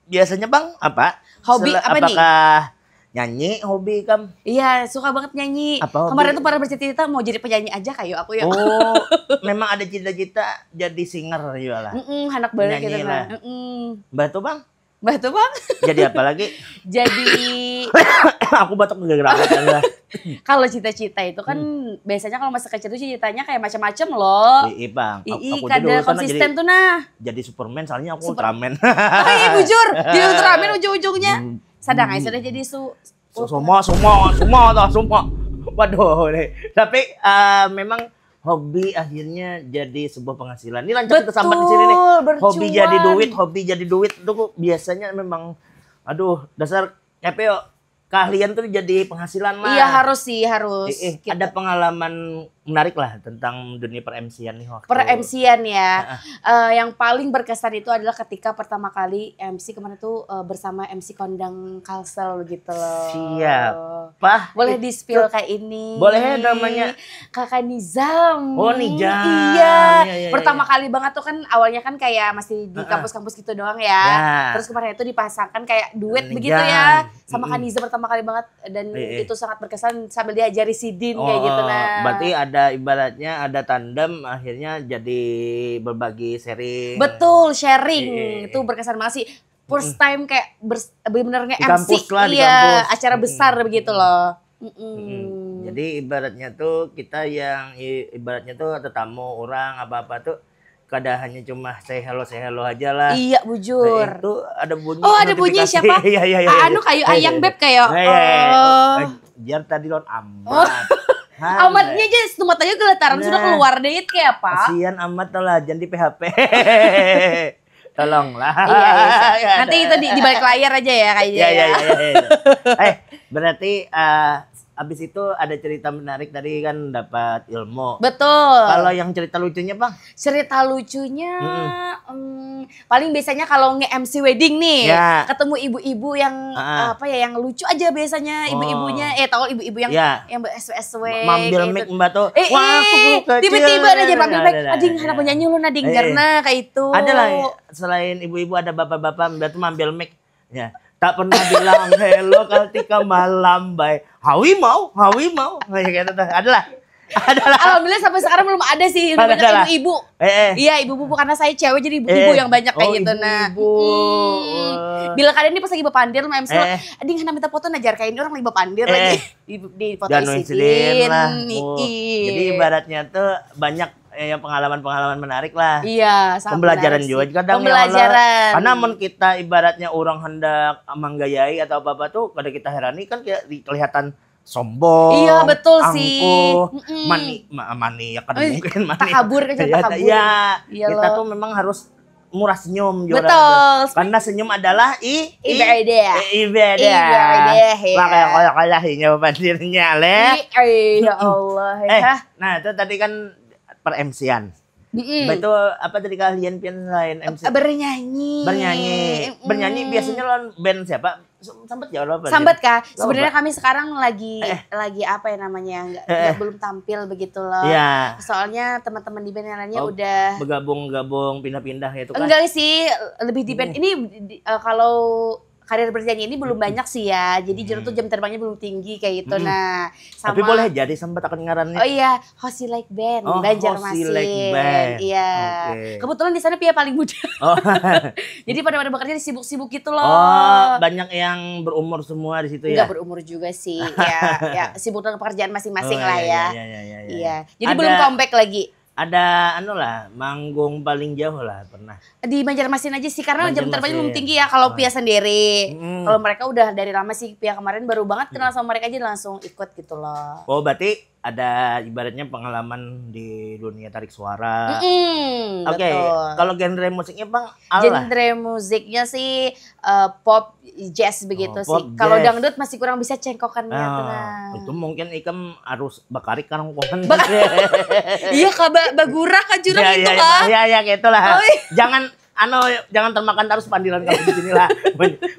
biasanya bang apa? Hobi Sel- apa nih? Apakah nyanyi hobi kam? Iya, suka banget nyanyi. Apa hobi? Kemarin tuh pernah bercita-cita mau jadi penyanyi aja kayak aku ya. Oh, memang ada cita-cita jadi singer juga lah. Mm-mm, anak banget Nyanyi gitu lah. Nah. Mm-mm. Mbah tuh bang, Mbah tuh bang. Jadi apa lagi? Jadi Aku batuk gara-gara apa lah. Kalau cita-cita itu kan biasanya kalau masa kecil tuh cita-citanya kayak macam-macam loh. Ih, bang. Aku- Ii, aku kada dulu kan konsisten jadi, tuh nah. Jadi Superman, soalnya aku Super- Ultraman. Oh iya, bujur. Jadi Ultraman ujung-ujungnya. Hmm. Sadang aja sudah jadi su. So- Semua, semua, semua lah, semua. Waduh, deh. Tapi eh, memang hobi akhirnya jadi sebuah penghasilan. Ini lancar kita sambat di sini nih. Betul, Hobi bercuan. Jadi duit, hobi jadi duit tuh kok biasanya memang, aduh, dasar apa ya, keahlian tuh jadi penghasilan lah. Iya, harus sih, harus. Eh, eh, Gitu. Ada pengalaman menarik lah tentang dunia per-M C-an nih waktu. Per-M C-an ya. Eh, yang paling berkesan itu adalah ketika pertama kali M C kemarin tuh eh, bersama M C kondang Kalsel gitu loh. Siap. Pah, Boleh di-spill kayak ini. Boleh namanya. Kakak Nizam. Oh, Nizam. Iya. Iya, iya, Pertama iya. Kali banget tuh kan awalnya kan kayak masih di Heeh. Kampus-kampus gitu doang ya. Ya. Terus kemarin itu dipasangkan kayak duet Nizam. Begitu ya. Sama Mm-mm. Kak Nizam pertama kali banget dan Eh, eh. Itu sangat berkesan sambil diajari sidin kayak Oh, gitu nah. Berarti ada ibaratnya ada tandem akhirnya jadi berbagi sharing. Betul, sharing Eh, eh, itu berkesan banget sih. First time kayak bers- bener-bener Di nge-M C kampus lah, di iya, kampus. acara Mm-mm. Besar begitu loh. Mm-mm. Mm-mm. Jadi ibaratnya tuh kita yang i- ibaratnya tuh tetamu orang apa-apa tuh kada hanya cuma say hello say hello aja lah. Iya bujur. Eh, itu ada bunyi Oh, ada bunyi notifikasi. Siapa? Iya iya iya. Ah, Iya. anu kayu ayang beb kayak. Nah, iya, iya, iya. Oh. Eh, biar tadi lawan amat. Hai, Amatnya aja setumat aja geletaran sudah Nah. Keluar deh kayak apa? Kasihan amat lah, jangan di P H P. Tolonglah. Iya, iya, iya. Ya, Nanti ada. Itu di, di balik layar aja ya kayaknya. Ya ya ya. ya. Ya, ya. Eh, berarti eh, abis itu ada cerita menarik tadi kan dapat ilmu. Betul. Kalau yang cerita lucunya bang? Cerita lucunya Mm-mm. em, paling biasanya kalau nge-M C wedding nih, Ya. Ketemu ibu-ibu yang Ah. apa ya yang lucu aja biasanya Oh. ibu-ibunya, eh tahu ibu-ibu yang Ya. yang ber-S W S W Mambil gitu. mic mbak tuh. Eh, Wah, aku eh, kecil. tiba-tiba ada jadi mambil mic. Ada, ada, Ading, ada. kenapa nyanyi lu Nading Eh, eh. Karena kayak itu. Ada lah ya, selain ibu-ibu ada bapak-bapak mbak tuh mambil mic. Ya. Tak pernah bilang hello ketika malam, bay. Hawi mau, hawi mau. Kayak gitu tuh. Ada lah. Ada lah. Alhamdulillah sampai sekarang belum ada sih Ada, banyak ada lah. Ibu-ibu. Eh, eh. Iya ibu-ibu karena saya cewek jadi ibu-ibu Eh, yang banyak kayak oh, gitu nah. Ibu-ibu. Mm-mm. Wah. Bila kalian nih pas lagi bapandir sama M C, Eh. Ading, kenapa minta foto najar kayak ini orang lagi bapandir Eh. lagi. Di, di foto Jangan sidin. sidin lah. Nih, Oh. Iya. Jadi ibaratnya tuh banyak eh, yang pengalaman-pengalaman menarik lah. Iya, sangat Pembelajaran menarik juga sih. Kadang ya Pembelajaran. Allah. Karena mun kita ibaratnya orang hendak menggayai atau apa-apa tuh kada kita herani kan kayak di- kelihatan sombong. Iya, betul angkuh, sih. Mm-mm. Mani, ma- mani ya kada Eh, mungkin mani. Takabur kan, Iya, takabur. iya. Iya, Kita loh. tuh memang harus murah senyum juga. Betul. Karena senyum adalah i i- Ibadah. i- ibadah. Ibadah, ya. Lah kayak kayak ini patirnya leh. Ih, eh, ya Allah ya. Eh, nah itu tadi kan per-M C-an. Mm-mm. Itu apa tadi kalian pian selain M C? Bernyanyi. Bernyanyi. Mm-mm. Bernyanyi biasanya lawan band siapa? Sambat ya lo apa? Sambat kah? Lo Sebenarnya apa? Kami sekarang lagi Eh. lagi apa ya namanya? Nggak, Eh. nggak belum tampil begitu loh. Iya. Soalnya teman-teman di band yang lainnya Oh, udah Bergabung-gabung pindah-pindah gitu kan? Enggak sih, lebih di band. Ini di- eh, kalau karir bernyanyi ini belum banyak sih ya. Jadi Jero tuh jam terbangnya belum tinggi kayak gitu. Mm-mm. Nah, sama Tapi boleh jadi sambat akan ngarannya. Oh iya, Hosi Like Band, Oh, Banjarmasin. Hosi Like Band. Iya. Oke. Kebetulan di sana Pia paling muda. Oh. Jadi pada pada bekerja sibuk-sibuk gitu loh. Oh, banyak yang berumur semua di situ Enggak ya. Berumur juga sih. Ya, ya sibuk dengan pekerjaan masing-masing Oh, lah iya, ya. Iya, iya, iya, iya. Iya. Jadi Ada- belum comeback lagi. Ada anu lah, manggung paling jauh lah pernah. Di Banjarmasin aja sih karena jam terbangnya belum Banjarmasin. Tinggi ya kalau Oh. Pia sendiri. Mm-mm. Kalau mereka udah dari lama sih, Pia kemarin baru banget kenal sama mereka aja langsung ikut gitu loh. Oh, berarti ada ibaratnya pengalaman di dunia tarik suara. Mm-mm, Oke, betul. Kalau genre musiknya Bang, ala. Genre musiknya sih eh, pop, jazz begitu Oh, sih. Pop, Kalau jazz. Dangdut masih kurang bisa cengkokannya tuh. Ah, Nah. Itu mungkin ikam harus bakarik karang kuan. Iya kak, ba- bagurak kan jurang Ya, gitu ya, kak. Ya, ya, kayak itulah. Oh, iya. Jangan anu jangan termakan terus pandiran kalau di sini lah.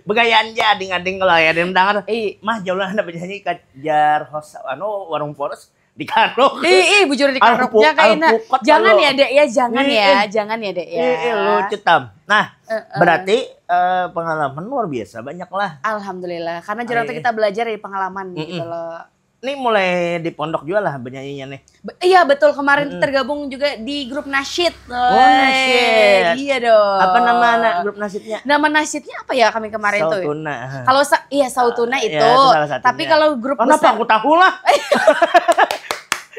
Begayaan aja ading-ading kalau ya ada yang dengar. Ih, Mah jauh lah ada penyanyi kajar host anu warung Poros di Karuk. ih, ih, bujur di Arang karuknya pu- kayak arang nah. pukat Jangan kalau. Ya dek ya, jangan Ih, ya, ih. jangan ya dek ya. Ih, ih, lucu tam. Nah, Heeh. Berarti eh, pengalaman luar biasa banyak lah. Alhamdulillah, karena jurang tuh Iya. Kita belajar dari pengalaman gitu Mm-mm. loh. Ini mulai di pondok juga lah bernyanyinya nih. Be- iya betul, kemarin tuh Mm-mm. Tergabung juga di grup nasyid. Oh, nasyid. Iya dong. Apa nama anak grup nasyidnya? Nama nasyidnya apa ya kami kemarin tuh? Sautuna. Kalau sa- iya Sautuna Ah, itu. iya, itu salah satunya. Tapi kalau grup Kenapa besar aku tahu lah?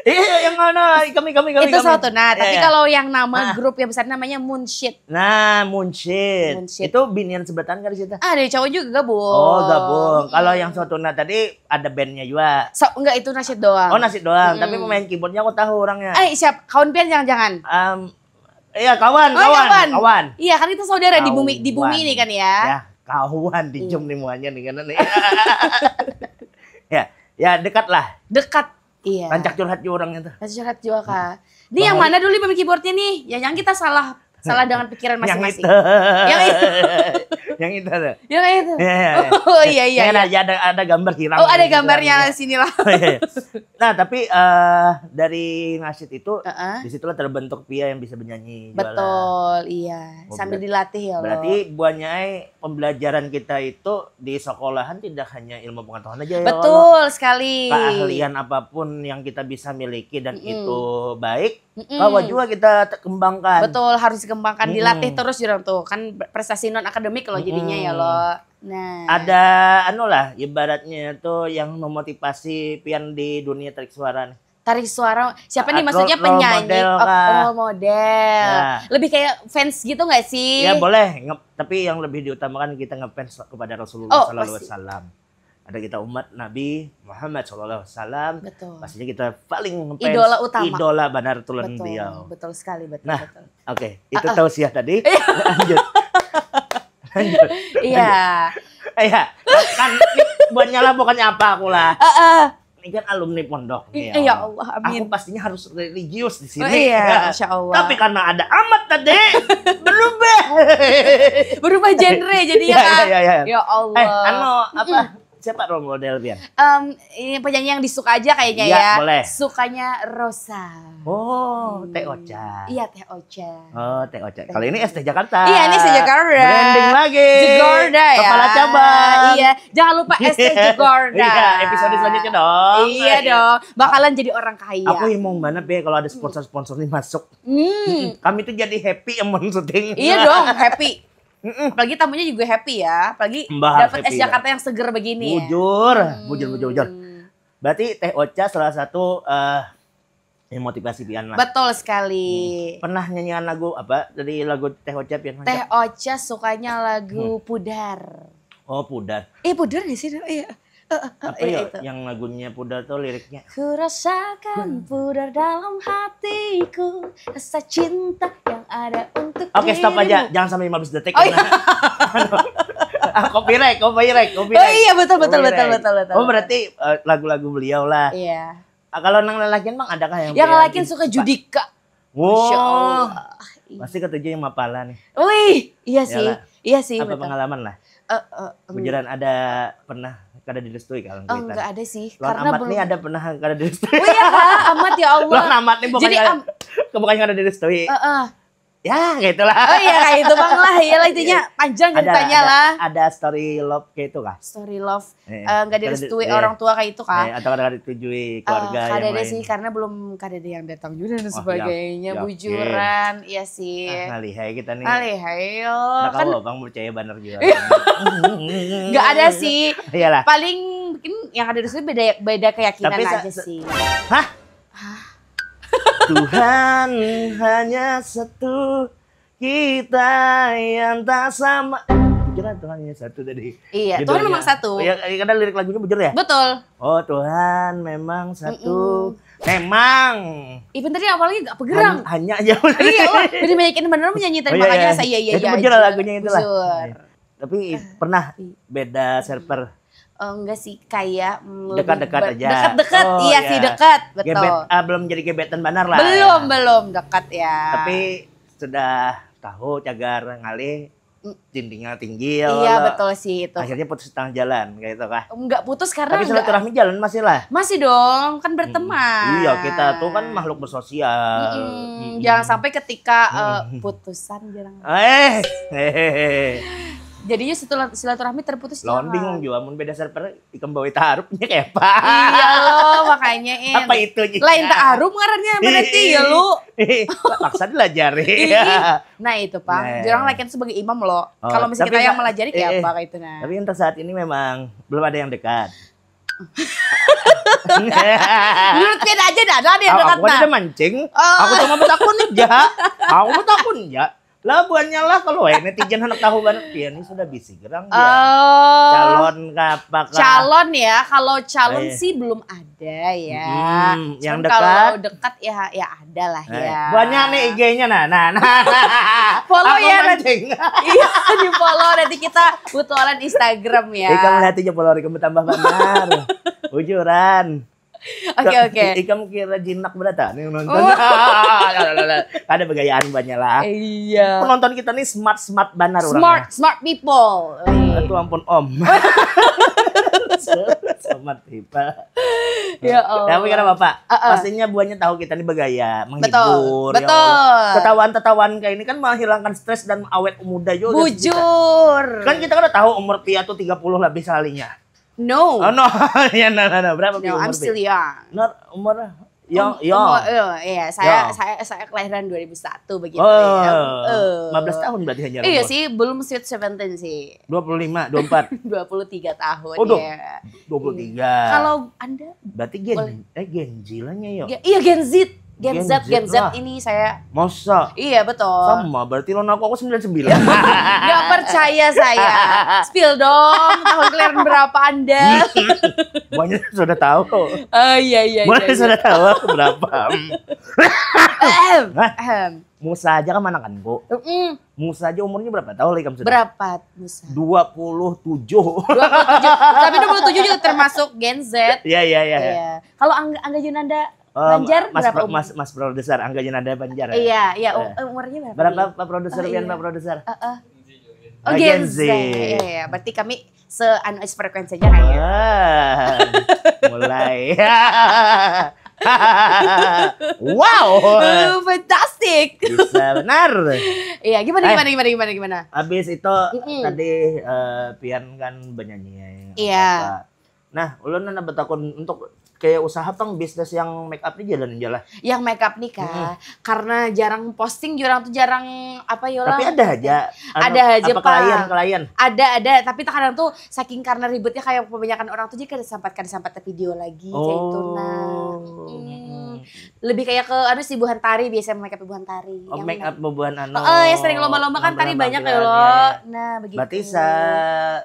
Iya, yang mana? Kami, kami, kami. itu kami. Sautuna. Iya, Tapi iya. Kalau yang nama Ah. grup yang besar namanya Munsyid. Nah, Munsyid. Munsyid. Itu binian sebetan kan di situ? Ah, dari cowok juga gabung. Oh, gabung. Kalau yang Sautuna tadi ada bandnya juga. So, enggak, itu nasyid doang. Oh, nasyid doang. Mm-mm. Tapi pemain keyboardnya aku tahu orangnya. Eh, siapa? Kawan pian jangan-jangan. Em, iya, kawan, Oh, kawan, kawan. kawan. Iya, kan kita saudara di bumi di bumi Kawan. Ini kan ya. Ya, kawan di Iya. Zoom nih muanya nih kan nih. Ya, ya dekat lah. Dekat. Iya. Rancak curhat juga orangnya tuh. Rancak curhat juga kak. Ini Bang yang Hari. Mana dulu main keyboardnya nih? Ya yang kita salah salah dengan pikiran Yang masing-masing. itu. Yang itu. Yang itu tuh. Yang itu. Iya, iya, iya. Oh iya iya. Ini Iya. Ada, ada ada gambar hirang. Oh ada Gitu gambarnya kan. Sini lah. Nah, tapi eh, dari nasyid itu Heeh. Disitulah terbentuk Pia yang bisa bernyanyi juga lah. Betul, iya. Oh, Sambil berarti- dilatih ya loh. Berarti buahnya ai pembelajaran kita itu di sekolahan tidak hanya ilmu pengetahuan aja ya. Betul sekali. Keahlian apapun yang kita bisa miliki dan Mm-mm. Itu baik, Mm-mm. Bahwa juga kita te- kembangkan. Betul, harus dikembangkan, Mm-mm. Dilatih terus jurang tuh. Kan prestasi non akademik loh jadinya ya Mm-mm. loh. Nah. Ada anu lah ibaratnya tuh yang memotivasi pian di dunia tarik suara nih. Tarik suara, siapa nih Ah, maksudnya role- role penyanyi? model Oh, kah? Role model. Ya. Lebih kayak fans gitu gak sih? Ya boleh, nge- tapi yang lebih diutamakan kita ngefans kepada Rasulullah Oh, sallallahu alaihi pasti. Wasallam. Ada kita umat Nabi Muhammad sallallahu alaihi wasallam. Betul. Pastinya kita paling ngefans Idola utama. Idola benar tulen Betul, beliau. Betul sekali, betul. Nah, Betul. Oke, itu Ah, ah. tausiah tadi. Iya. Lanjut. Lanjut. Iya. Eh, ya, kan ini buat nyala bukannya apa aku lah. Heeh. Ini kan alumni pondok nih. Iya Allah, amin. Aku pastinya harus religius di sini. Oh, iya, Masya Allah. Tapi karena ada Amat tadi berubah. Berubah genre jadinya Iya, kan. Iya, iya, iya. Ya Allah. Eh, anu apa? Siapa role model pian? Em, ini penyanyi yang disuka aja kayaknya Iya, ya. Boleh. Sukanya Rosa. Oh, Hmm. Teh Ocha. Iya, Teh Ocha. Oh, Teh Ocha. Kalau ini S T Jakarta. Iya, ini S T Jakarta. Branding lagi. Jegorda ya. Kepala cabang. Iya, jangan lupa S T Jegorda. Iya, episode selanjutnya dong. Iya dong, bakalan jadi orang kaya. Aku yang mau mana be kalau ada sponsor-sponsor nih masuk. Hmm. Kami tuh jadi happy yang mau syuting. Iya dong, happy. Mm-mm. Apalagi tamunya juga happy ya, apalagi Mbah harus dapat es happy, Jakarta yang seger begini ya. Bujur, Hmm. bujur, bujur, bujur. Berarti Teh Ocha salah satu eh, yang motivasi pian lah. Betul sekali. Pernah nyanyian lagu apa? Dari lagu Teh Ocha pian? Teh Ocha sukanya lagu Pudar. Oh, Pudar. Eh Pudar gak sih? Iya. Eh, eh, eh, Apa iya, ya itu. Yang lagunya Pudar tuh liriknya? Ku rasakan pudar dalam hatiku, rasa cinta yang ada untuk Oke, stop aja. dirimu. Jangan sampai lima belas detik. Oh, iya. Karena- Ah, copyright, copyright, copyright. Oh iya, betul, betul, Copyright. betul, betul, betul, Oh, betul. Berarti eh, lagu-lagu beliau lah. Iya. Ah, kalau nang lalakian bang ada kah yang Yang pian lalakian suka Judika. Masya Wah, Allah. Ih. Pasti ketujuh yang mapala nih. Wih, iya sih. Iyalah. Iya sih, Apa betul. pengalaman lah? Eh, eh, em, Bujuran ada pernah kada direstui kalau Oh, kuitan. Enggak ada sih. Lawan Karena Amat belum. Nih ada pernah kada direstui. Oh iya, Kak, Amat ya Allah. Lawan Amat nih bukan Jadi kada, am, bukan kada direstui. eh, eh. Ya, gitulah. Oh iya, kayak itu bang lah. Iyalah, intinya panjang Ada, ceritanya ada, lah. ada story love kayak itu kah? Story love. Eh, Eh, nggak kada direstui di- eh, orang tua kayak itu kah? Eh, atau kada disetujui Eh, keluarga kada yang ada lain. Sih, karena belum kada ada yang datang juga dan Oh, sebagainya. ya, Bujuran, iya sih. Ah, ngalihai kita nih. Alih, ayo. Nggak Kan tahu bang percaya benar juga. nggak ada sih. Iyalah. Paling mungkin yang ada di sini beda beda keyakinan Tapi sa- aja sa- sih. Hah? Tuhan hanya satu, kita yang tak sama. Kira Tuhan hanya satu tadi. Iya, Tuhan Judulnya. Memang satu. Ya, ya, karena lirik lagunya bujur ya? Betul. Oh Tuhan memang satu. Memang. Even tadi awalnya gak pegerang. Hanya, hanya aja. Iya, wah, jadi banyakin bener menyanyi tadi Oh, iya, makanya iya. saya iya Itu iya. bujur Jujur. lagunya itulah. Jujur. Tapi pernah beda server. Oh, enggak sih, kayak mm, lebih Dekat-dekat ber- aja. Dekat-dekat, Oh, iya iya. Sih, dekat, betul. Gebet, ah, belum jadi gebetan banar lah. Belum, belum dekat ya. Tapi sudah tahu cagar ngalih, Mm. tinggil-tinggil. Iya, betul sih itu. Akhirnya putus di tengah jalan kayak itu kah? Enggak putus karena Tapi enggak, silaturahmi jalan masih lah. Masih dong, kan berteman. Iya, kita tuh kan makhluk bersosial. Mm-mm. Jangan sampai ketika eh, putusan jarang. Eh, hehehe. Jadinya setelah silaturahmi terputus. Lawan Jangan. Bingung juga mun beda server ikam bawa taruhnya kayak apa? Iya loh, makanya in. Apa itu juga? Lain taaruf ngarannya berarti ya lu. Paksa dilajari. Iya. Nah itu pak, Nah. Jurang lagi sebagai imam loh. Oh, Kalau misalnya tapi kita yang sa- melajari eh, kayak eh. apa kayak itu nah. Tapi untuk saat ini memang belum ada yang dekat. Menurut kita aja dah ada yang Aku, dekat aku kan nah. Ada mancing. Oh. Aku cuma bertakun aja. Aku bertakun aja. Lah buahnya lah kalau eh, netizen hendak tahu banget dia ini sudah bisi gerang dia. Oh. Calon ke apa kah? Calon ya, kalau calon Eh. Sih belum ada ya. Mm-mm, yang Cuman kalau dekat. Dekat ya ya ada lah Eh, ya. Banyak nih I G-nya nah. Nah, nah. Follow Aku ya, nanti. Mancing. Iya, di follow nanti kita mutualan Instagram ya. Ikam lihat aja follower ikam bertambah benar. Bujuran. Oke oke. Ikam kira jinak berata nih nonton. Wah. Ada begayaan banyak lah. Iya. Penonton kita nih smart smart banar Smart smart people. Aduh ampun om. Smart tipe. Ya Allah. Tapi kenapa Pak? Heeh. Pastinya buahnya tahu kita nih bergaya, Betul. menghibur. Ya Betul. Allah. Ketahuan-ketahuan kayak ini kan menghilangkan stres dan awet muda juga. Bujur. Kan kita kan udah tahu umur Pia tuh tiga puluh lebih sekalinya. No. Oh no, ya no, no, no. Berapa Pia No, umur I'm Pia? still young. Not umur young, Um, young. umur- eh, iya, saya Young. saya saya kelahiran dua ribu satu begitu Oh, ya. Eh. lima belas tahun berarti hanya Iya umur. Sih, belum sweet seventeen sih. Dua puluh lima, dua puluh empat. Dua puluh tiga tahun Oh, dua- ya. Dua puluh tiga. Kalau Anda Berarti Gen Boleh. Eh Gen Z lah nya yo. Ge- iya Gen Z. Gen, Gen Z, Z Gen Z lah. Ini saya. Masa? Iya, betul. Sama, berarti lawan aku aku sembilan sembilan. Gak percaya saya. Spill dong, tahun kelahiran berapa Anda? Banyak sudah tahu. Oh iya iya. Banyak iya, iya. Sudah tahu aku berapa. Ahem. Hah? Ahem. Musa aja kan anak kanku. Mm-mm. Musa aja umurnya berapa tahun lagi kamu sudah? Berapa Musa? Dua puluh tujuh. Tapi dua puluh tujuh juga termasuk Gen Z. Iya iya iya. Iya. Iya. Kalau Angga, Angga Junanda Eh, Banjar Mas, berapa Pro- umur? Mas, Mas Produser, Angga Junanda Banjar ya? Iya, iya, um- Eh. umurnya berapa? Berapa Pi? Pak Produser Oh, pian iya. Pak Produser? Heeh. Nah, Oh, Gen Gen Z. Z. Iya, iya. Berarti kami se anu frekuensi aja lah ya. Wah, mulai. Wow. Oh, fantastic. Bisa benar. Iya, gimana Eh. gimana gimana gimana gimana? Habis itu Mm-mm. tadi eh, pian kan bernyanyi. Iya. Apa. Nah, ulun nana bertakun untuk kayak usaha pang bisnis yang make up ini jalan aja lah. Yang make up nih kak, karena jarang posting, jarang tuh jarang apa ya lah. Tapi ada aja. Anu, Ada aja, apa Pak. Klien, klien. Ada ada, tapi terkadang tuh saking karena ribetnya kayak kebanyakan orang tuh jadi kada sempat kada sempat video lagi kayak itu nah. Oh. Mm. Lebih kayak ke anu sih buhan tari, biasanya make up buhan tari. Oh, Yang make nak- up bubuhan anu. Oh, yang sering lomba-lomba kan tari banyak ya Lomba-lomba, lo. iya. Nah begitu. Berarti se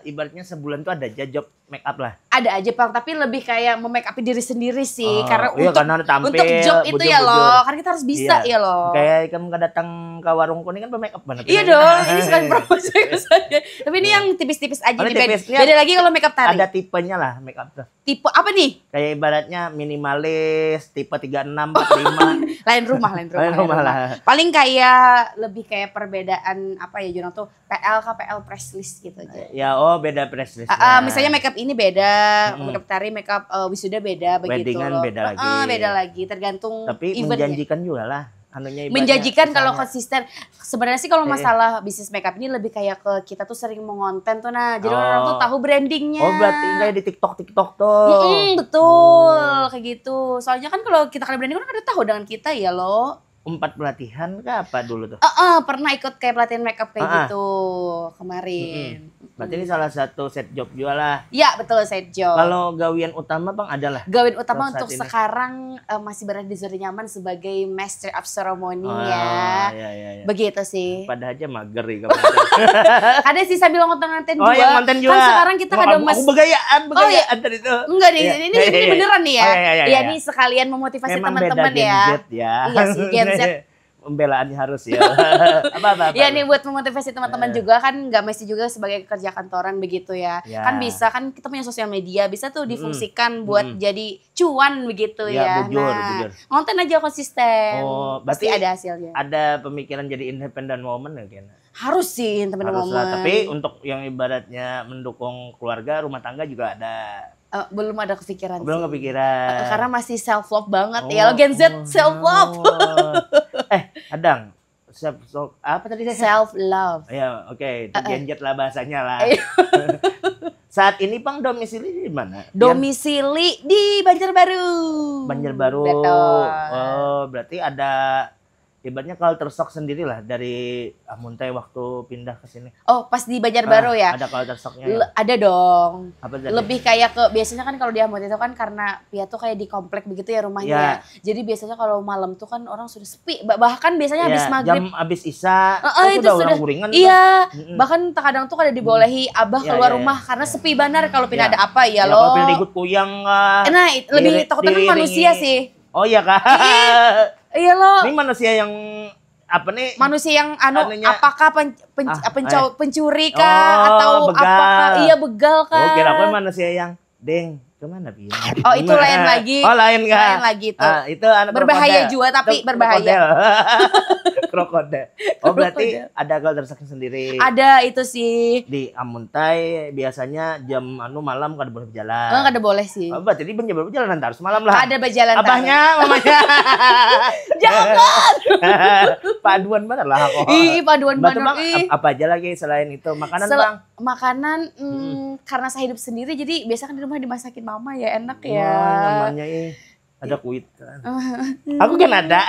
ibaratnya sebulan tuh ada aja job make up lah. Ada aja pang, tapi lebih kayak memake up diri sendiri sih Oh, karena iya, untuk karena ada tampil, untuk job itu ya bujur-bujur. loh, karena kita harus bisa Iya. ya loh. Kayak kamu kadang datang ke warungku ini kan make up banget. Iya dong, ini sekalian promosi saya. Tapi ini yang tipis-tipis aja Paling nih, beda, tipisnya beda lagi kalau make up tari. Ada tipenya lah make up tuh. Tipe apa nih? Kayak ibaratnya minimalis, tipe tiga enam empat lima. Lain rumah, lain rumah. Lain rumah lah. Paling kayak lebih kayak perbedaan apa ya, Junang tuh P L kah, P L press list gitu aja. Ya, oh, beda press list. Uh, uh, misalnya makeup ini beda, hmm. Makeup tari, makeup uh, wisuda beda begitu. Weddingan loh. Beda lagi. Uh, beda lagi, tergantung. Tapi eventnya. Menjanjikan juga lah. Anunya ibaratnya, menjanjikan kalau konsisten. Sebenarnya sih kalau eh. Masalah bisnis makeup ini lebih kayak ke kita tuh sering mengonten tuh, nah, jadi oh. Orang tuh tahu brandingnya. Oh, berarti kayak di TikTok TikTok tuh. Mm-mm, betul, oh. Kayak gitu. Soalnya kan kalau kita kada branding kan kada tahu dengan kita ya lo. Empat pelatihan kah apa dulu tuh? Eh, uh, uh, pernah ikut kayak pelatihan makeup kayak uh, uh. Gitu kemarin. Mm-mm. Berarti ini salah satu set job juga lah. Ya, betul, set job. Kalau gawian utama, Bang, ada lah? Gawian utama untuk sekarang uh, masih berada di zona nyaman sebagai master of ceremony oh, ya. Iya, iya, iya. Begitu sih. Pada aja mager ya. Ada sih sambil ngonten-ngonten oh, juga. Yang ngonten juga. Kan sekarang kita ada mas. Aku begayaan, begayaan oh, iya. Tadi tuh. Enggak nih, iya. Ini, ini beneran nih ya. Oh, iya, iya, iya, ya, iya. Ini sekalian memotivasi teman-teman ya. Memang beda Gen Z ya. Iya sih, Gen Z. Pembelaannya harus ya. Apa, apa, apa, ya nih buat memotivasi teman-teman eh. Juga kan nggak mesti juga sebagai kerja kantoran begitu ya. Ya. Kan bisa kan kita punya sosial media bisa tuh difungsikan hmm. Buat hmm. Jadi cuan begitu ya. Ya bujur, nah, bujur. Ngonten aja konsisten. Oh, pasti ada hasilnya. Ada pemikiran jadi independent woman ya kayaknya. Harus sih independent woman. Harus lah, tapi untuk yang ibaratnya mendukung keluarga, rumah tangga juga ada. Uh, belum ada kepikiran belum sih. Kepikiran. Uh, karena masih self love banget oh, ya. Gen Z oh, self love. Eh, kadang self, self apa tadi saya? Self love. Ya, oke, okay. Uh, uh. Gen Z lah bahasanya lah. Saat ini Pang domisili di mana? Domisili di Banjarbaru. Banjarbaru. Betul. Oh, berarti ada ibaratnya culture shock sendiri lah dari Amuntai waktu pindah ke sini. Oh, pas di Banjarbaru ah, ya? Ada culture shocknya ya? Ada dong. Apa lebih kayak ke, biasanya kan kalau di Amuntai itu kan karena Pia tuh kayak di komplek begitu ya rumahnya ya. Jadi biasanya kalau malam tuh kan orang sudah sepi. Bahkan biasanya ya, habis maghrib. Jam habis isya. Uh, uh, itu sudah, sudah orang guringan. Iya. Bahkan terkadang tuh kada dibolehi abah ya, keluar ya, rumah ya. Karena sepi banar kalau pina ya. Ada apa ya, ya lo. Kalau pina ikut kuyang lah. Nah, lebih takutnya kan manusia sih. Oh iya kah? Iya lo. Ini manusia yang apa nih? Manusia yang anu anunya, apakah pen, pen, ah, pencau, eh. Pencuri kah oh, atau begal. Apakah iya begal kah? Oh, kira aku manusia yang deng kemana Pia? Oh itu lain lagi. Oh lain kah? Lain lagi tuh. Ah, itu anak berbahaya krokodil. Juga tapi itu berbahaya. Krokodil. Krokodil. Oh berarti krokodil. Ada culture shock sendiri. Ada itu sih. Di Amuntai biasanya jam anu malam kada boleh berjalan. Oh, kada boleh sih. Oh, berarti di Banjarbaru berjalan terus malam lah. Ada berjalan. Abahnya, mamanya. Jangan. Paduan bener lah aku. Ih, paduan bener. Ih. Apa aja lagi selain itu? Makanan Sel Bang? Makanan mm, hmm. Karena saya hidup sendiri jadi biasa kan di rumah dimasakin mama ya enak ya. Oh, namanya ih. Ada kuit kan. Aku kan ada.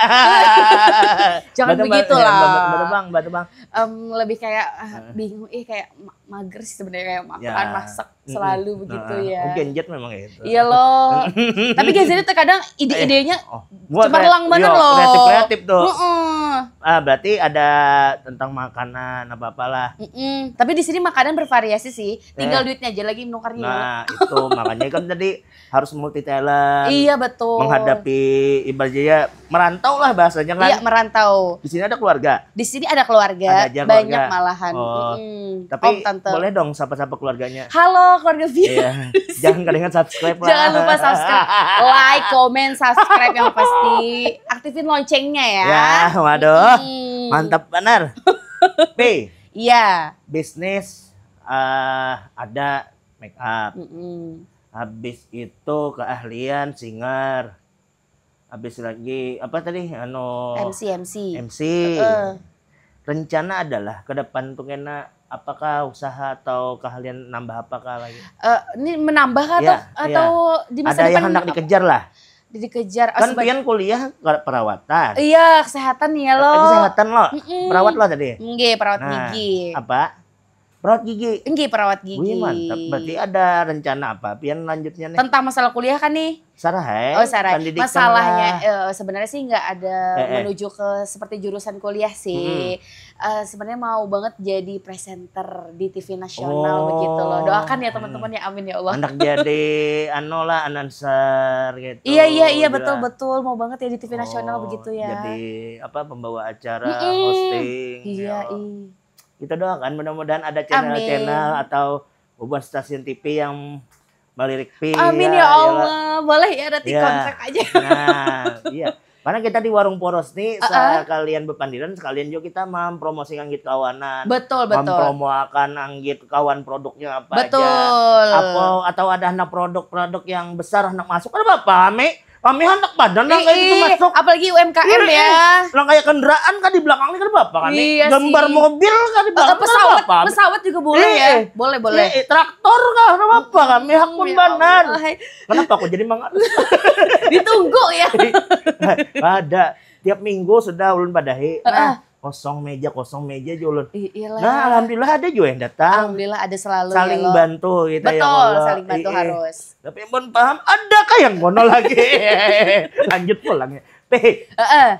Jangan begitu lah. Batu bang, batu bang. Um, lebih kayak uh, bingung, ih kayak mager sih sebenarnya kayak makan ya. Masak selalu mm-hmm. Begitu nah, ya. Oh, Gen Z memang kayak gitu. Iya loh. Tapi Gen Z terkadang ide-idenya eh, oh, cemerlang banget iya, loh. Kreatif-kreatif tuh. Uh-uh. Ah, berarti ada tentang makanan apa-apalah. Mm-mm. Tapi di sini makanan bervariasi sih. Tinggal eh. Duitnya aja lagi menukarnya. Nah, itu makanya kan tadi harus multi talent. Iya betul. Menghadapi ibaratnya merantau lah bahasanya kan. Iya merantau. Di sini ada keluarga. Di sini ada keluarga. Ada aja banyak keluarga. Malahan. Oh, mm-mm. Tapi om, tante. Boleh dong sapa-sapa keluarganya. Halo keluarga Via. Iya. Jangan kedengar subscribe lah. Jangan lupa subscribe, like, comment, subscribe yang pasti. Aktifin loncengnya ya. Ya, waduh. Mm-mm. Mantap benar. P. Iya. Bisnis uh, ada make up. Mm-mm. Habis itu keahlian singer. Habis lagi apa tadi anu MC MC. MC. Uh. Rencana adalah ke depan tuh kena apakah usaha atau keahlian nambah apakah lagi? Uh, ini menambah atau ya, atau ya. Di masa ada depan yang hendak dikejar lah. Dikejar kan pian kuliah perawatan. Iya, kesehatan nih ya lo. Kesehatan lo. Mm-mm. Perawat lo tadi. Nggih, perawat nah, gigi. Apa? Perawat gigi. Enggih, perawat gigi. Wih, mantap. Berarti ada rencana apa pian lanjutnya nih? Tentang masalah kuliah kan nih? Sarah, hai. Oh, sarah. Pendidikan masalahnya lah. Eh, sebenarnya sih nggak ada eh, eh. Menuju ke seperti jurusan kuliah sih. Hmm. Uh, sebenarnya mau banget jadi presenter di T V nasional oh. Begitu loh. Doakan ya teman-teman ya, amin ya Allah. Anak jadi anu lah announcer gitu. Iya iya iya betul betul mau banget ya di T V oh, nasional begitu ya. Jadi apa pembawa acara mm-mm. Hosting. Iya, ya. Iya. Kita doakan mudah-mudahan ada channel-channel atau bubuhan stasiun T V yang malirik pin. Amin ya Allah. Boleh ya nanti ya. Kontak aja. Nah, iya. Karena kita di warung poros nih uh -uh. Sekalian bepandiran, sekalian juga kita mempromosikan anggit kawanan. Betul, betul. Mempromoakan anggit kawan produknya apa betul. Aja. Apa atau ada anak produk-produk yang besar anak masuk, ada apa-apa, Mek? Kami handak badan nang kayak gitu masuk. Apalagi U M K M ya. Nang kayak kendaraan kan di belakang ini kan apa kami? Iya gambar sih. Mobil kan di belakang. Uh, pesawat, kan apa? Pesawat juga boleh iya. Ya. Boleh, boleh. Iya, traktor kah apa kami hak pun ya banar. Kenapa aku jadi mangar? Ditunggu ya. Ada tiap minggu sudah ulun padahi. Nah, kosong meja, kosong meja julun. Iyalah. Nah, alhamdulillah ada juga yang datang. Alhamdulillah ada selalu. Saling ya, bantu kita. Betul, ya Allah. Saling bantu iya. Harus. Tapi yang pun paham, ada kah yang kono lagi? Lanjut pulang ya. Teh. Uh -uh.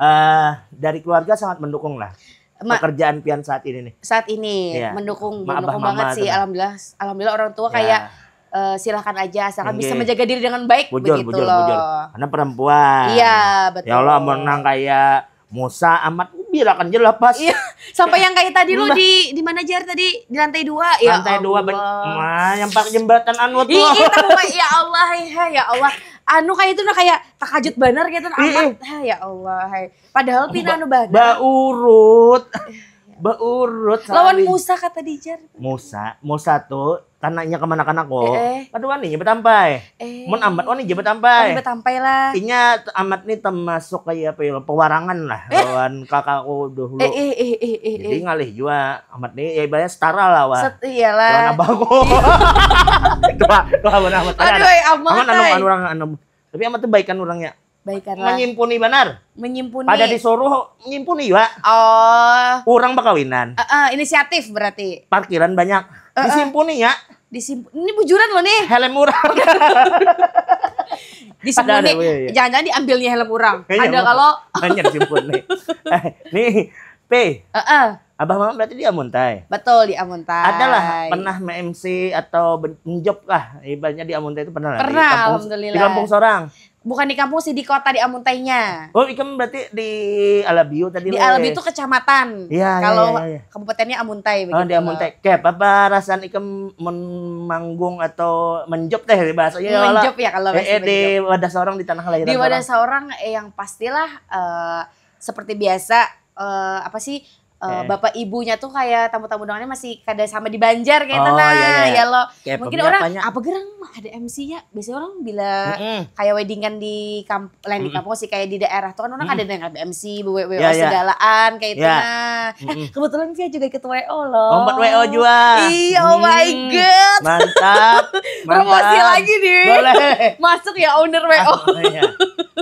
Uh, dari keluarga sangat mendukung lah. Ma pekerjaan pian saat ini nih. Saat ini ya. Mendukung, mendukung banget sih. Alhamdulillah, alhamdulillah orang tua ya. Kayak uh, silahkan aja asalkan bisa menjaga diri dengan baik. Bujur, begitu bujur, loh. Bujur. Karena perempuan. Iya, betul. Ya Allah, menang kayak Musa amat birakan je lapas. Iya, sampai yang kayak tadi lu di di mana Jar tadi di lantai dua ya. Lantai dua. Nah, yang pakai jembatan anu tuh. Iya, ya Allah, ya Allah. Anu kayak itu nah kayak takajut bener gitu nah, amat. Ya Allah, hai. Padahal pina anu banar. Baurut. Baurut. Lawan Musa kata dijar. Musa, Musa tuh tanahnya kemana-kana kok. Eh, eh. Aduh wani nyebut ampai. Eh. Mun amat wani nyebut ampai. Wani betampai lah. Inya amat nih termasuk kayak apa ya, pewarangan lah eh. Lawan kakakku dulu. Eh, eh, eh, eh, eh, Jadi eh. Ngalih juga amat nih ya ibaratnya setara lah wah. Set, iyalah. Lawan abahku. Tua, tua benar amat. Aduh, amat, amat anu, anu orang anu. Tapi amat tuh baikan orangnya. Baikanlah. Menyimpuni banar. Menyimpuni. Pada disuruh menyimpuni juga. Oh. Orang bakawinan. Uh, uh, inisiatif berarti. Parkiran banyak. Uh, uh. Disimpuni ya. Disimp ini bujuran loh nih. Helm orang. Disimpuni. Jangan-jangan diambilnya helm orang. Ada kalau. Banyak disimpuni. Eh, nih, P. Uh, uh. Abah mama berarti di Amuntai. Betul, di Amuntai. Adalah pernah M C atau menjob lah, ibaratnya di Amuntai itu pernah. Pernah, alhamdulillah. Di kampung seorang. Bukan di kampung sih, di kota di Amuntainya. Oh, ikam berarti di Alabio tadi. Di Alabio itu kecamatan. Iya, iya. Kalau iya, iya. Kabupatennya Amuntai begitu. Oh, di Amuntai. Kep, apa perasaan ikam memanggung atau menjob teh bahasanya? Menjob ya kalau eh, eh, di wadah seorang di tanah kelahiran. Di wadah seorang eh, yang pastilah uh, seperti biasa uh, apa sih uh, eh. Bapak ibunya tuh kayak tamu-tamu undangannya masih kada sama di Banjar kayak oh, nah iya, iya. Ya lo kayak mungkin orang apanya? Apa gerang ada M C-nya biasanya orang bila mm -mm. Kayak wedding kan di kamp lain mm -mm. Di kampung sih kayak di daerah tuh kan orang mm -mm. Ada yang ada M C, W W O ya, ya. Segalaan kayak itu ya. Nah mm -mm. Eh, kebetulan dia juga ikut W O loh. Empat W O juga. Iya, oh my god. Mantap. Promosi lagi nih. Boleh. Masuk ya owner W O. Oh, iya.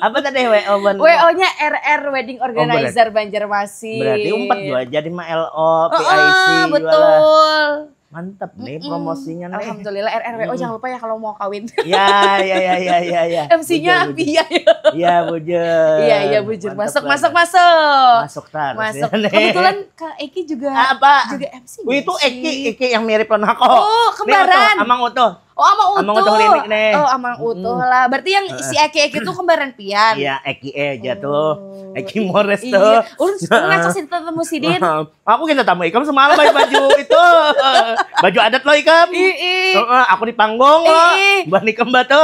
Apa tadi W O? W O-nya R R Wedding Organizer oh, Banjarmasin. Berarti empat dua jadi mah L O, P I C oh, betul. Mantap nih mm -mm. Promosinya nih. Alhamdulillah R R W O mm. Jangan lupa ya kalau mau kawin. Ya ya ya ya ya ya. M C-nya Abi ya. Iya bujur. Iya iya bujur. Masuk masuk masuk. Masuk terus. Masuk. Ya, kebetulan Kak Eki juga apa? Juga M C. Wih itu Eki, Eki yang mirip lawan aku. Oh, kembaran. Amang Utuh. Oh, Amang Utuh. Amang Utuh klinik nih. Oh, Amang Utuh lah. Berarti yang si Eki-Eki itu kembaran pian. Iya, Eki aja tuh. Oh. Eki Mores tuh. Iya. Ulun ngacak sih ketemu sidin. Aku kita tamu ikam semalam pakai baju itu. Baju adat lo ikam. Ii. Uh, aku di panggung lo. Buat ikam batu.